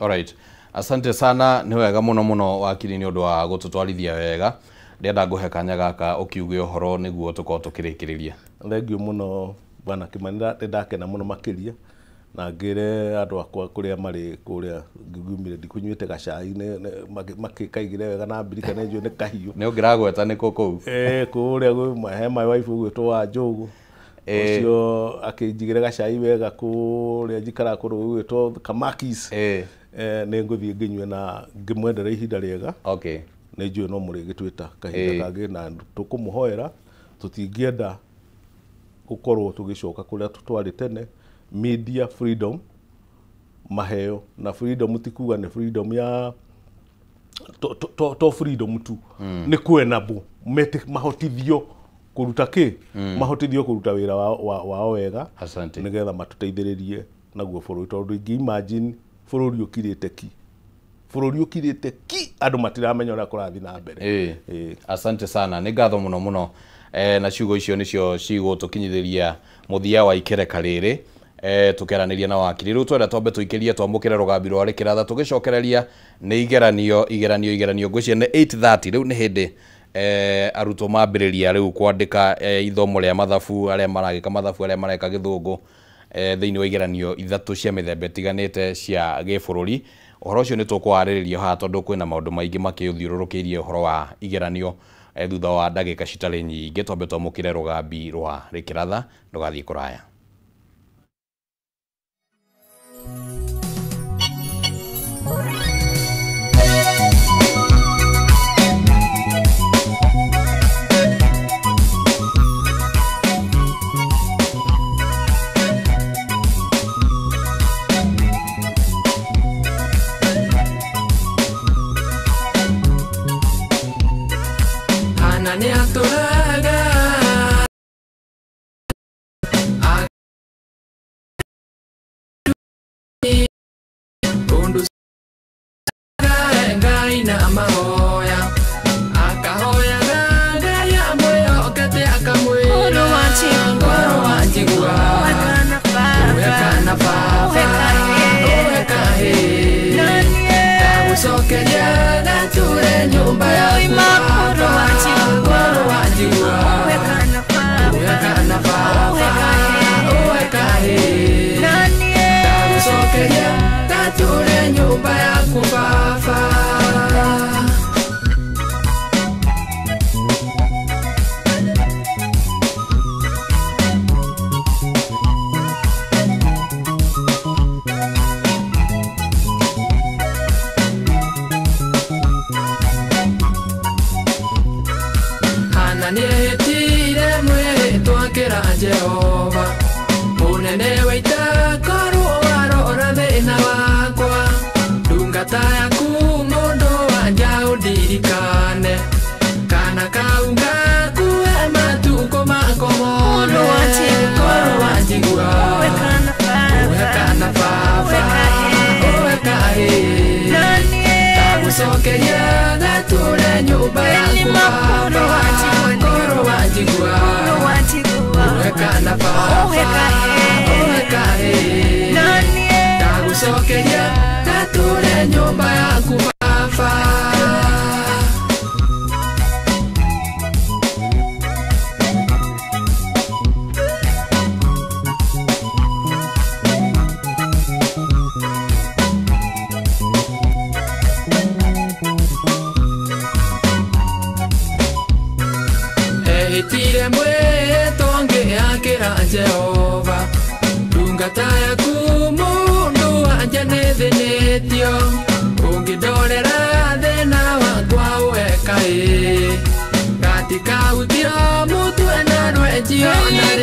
Alright. Asante sana, nĩ wega mũno mũno wakiri nĩ ũndũ wa gũtũtwarithia wega. Ndĩrenda ngũhe kanya gaka ũkiuge ũhoro nĩguo tũkorwo tũkĩrĩkĩrĩria. Thank you mũno bwana Kimani, ndakena mũno makĩria na ngĩre andũ akwa kũrĩa marĩ kũrĩa ngumire ndikunyuĩte gacai makĩkaigire wega na mbirika nĩ njũĩ nĩ kahiũ. Nĩ ũngĩragweta nĩ kũ kũu? Kũrĩa he my wife ũgwĩtwo wa Njũgũ ũcio akĩnjigĩra gacai wega kũrĩa njikaraga kũndũ gũgwĩtwo Kamakis. Nĩ ngũthiĩ ngĩnyue na ngĩmwendera ihinda rĩega. Okay. Nĩ njũĩ no mũrĩgĩtwĩta kahinda kangĩ na tũkũmũhoera tũtingĩenda gũkorwo tũgĩcoka kũrĩa twarĩ tene. Media freedom maheo na freedom ti kuga nĩ freedom ya to freedom tu nĩ kwenabo mahotithio kũruta kĩ mahotithio kũruta wĩra wao wega nĩgetha matũteithĩrĩrie naguo bũrũri tondũ ingĩ imagine bũrũri ũkirĩte ki bũrũri ũkirĩte ki andũ matiramenya ũrĩa kũrathiĩ na mbere. Asante sana, nĩ ngatho mũno mũno na ciugo icio nĩcio cigũtũkinyithĩria mũthia wa ikereka rĩrĩ. Tukiaraniria na wakiri riu twenda twambe tuikirie twamukire rugambi rwa rikiratha tugicokereria ni igeranio igeranio igeranio ngwiciria ni 8:30 riu ni hindi arutwo mambiriria riu kwandika ithomo ria mathabu aria maragika mathabu aria mareka githungu thiini wa igeranio ithatu cia mithemba itiganite cia gibururi. Uhoro ucio ni tukwaririria haha tondu kwina maundu maingi makiuthiururukiirie uhoro wa igeranio thutha wa ndagika citari nyingi. Twambe twamukire rugambi rwa rikiratha ndugathie kuraya. Katika utira mutu na rwejio na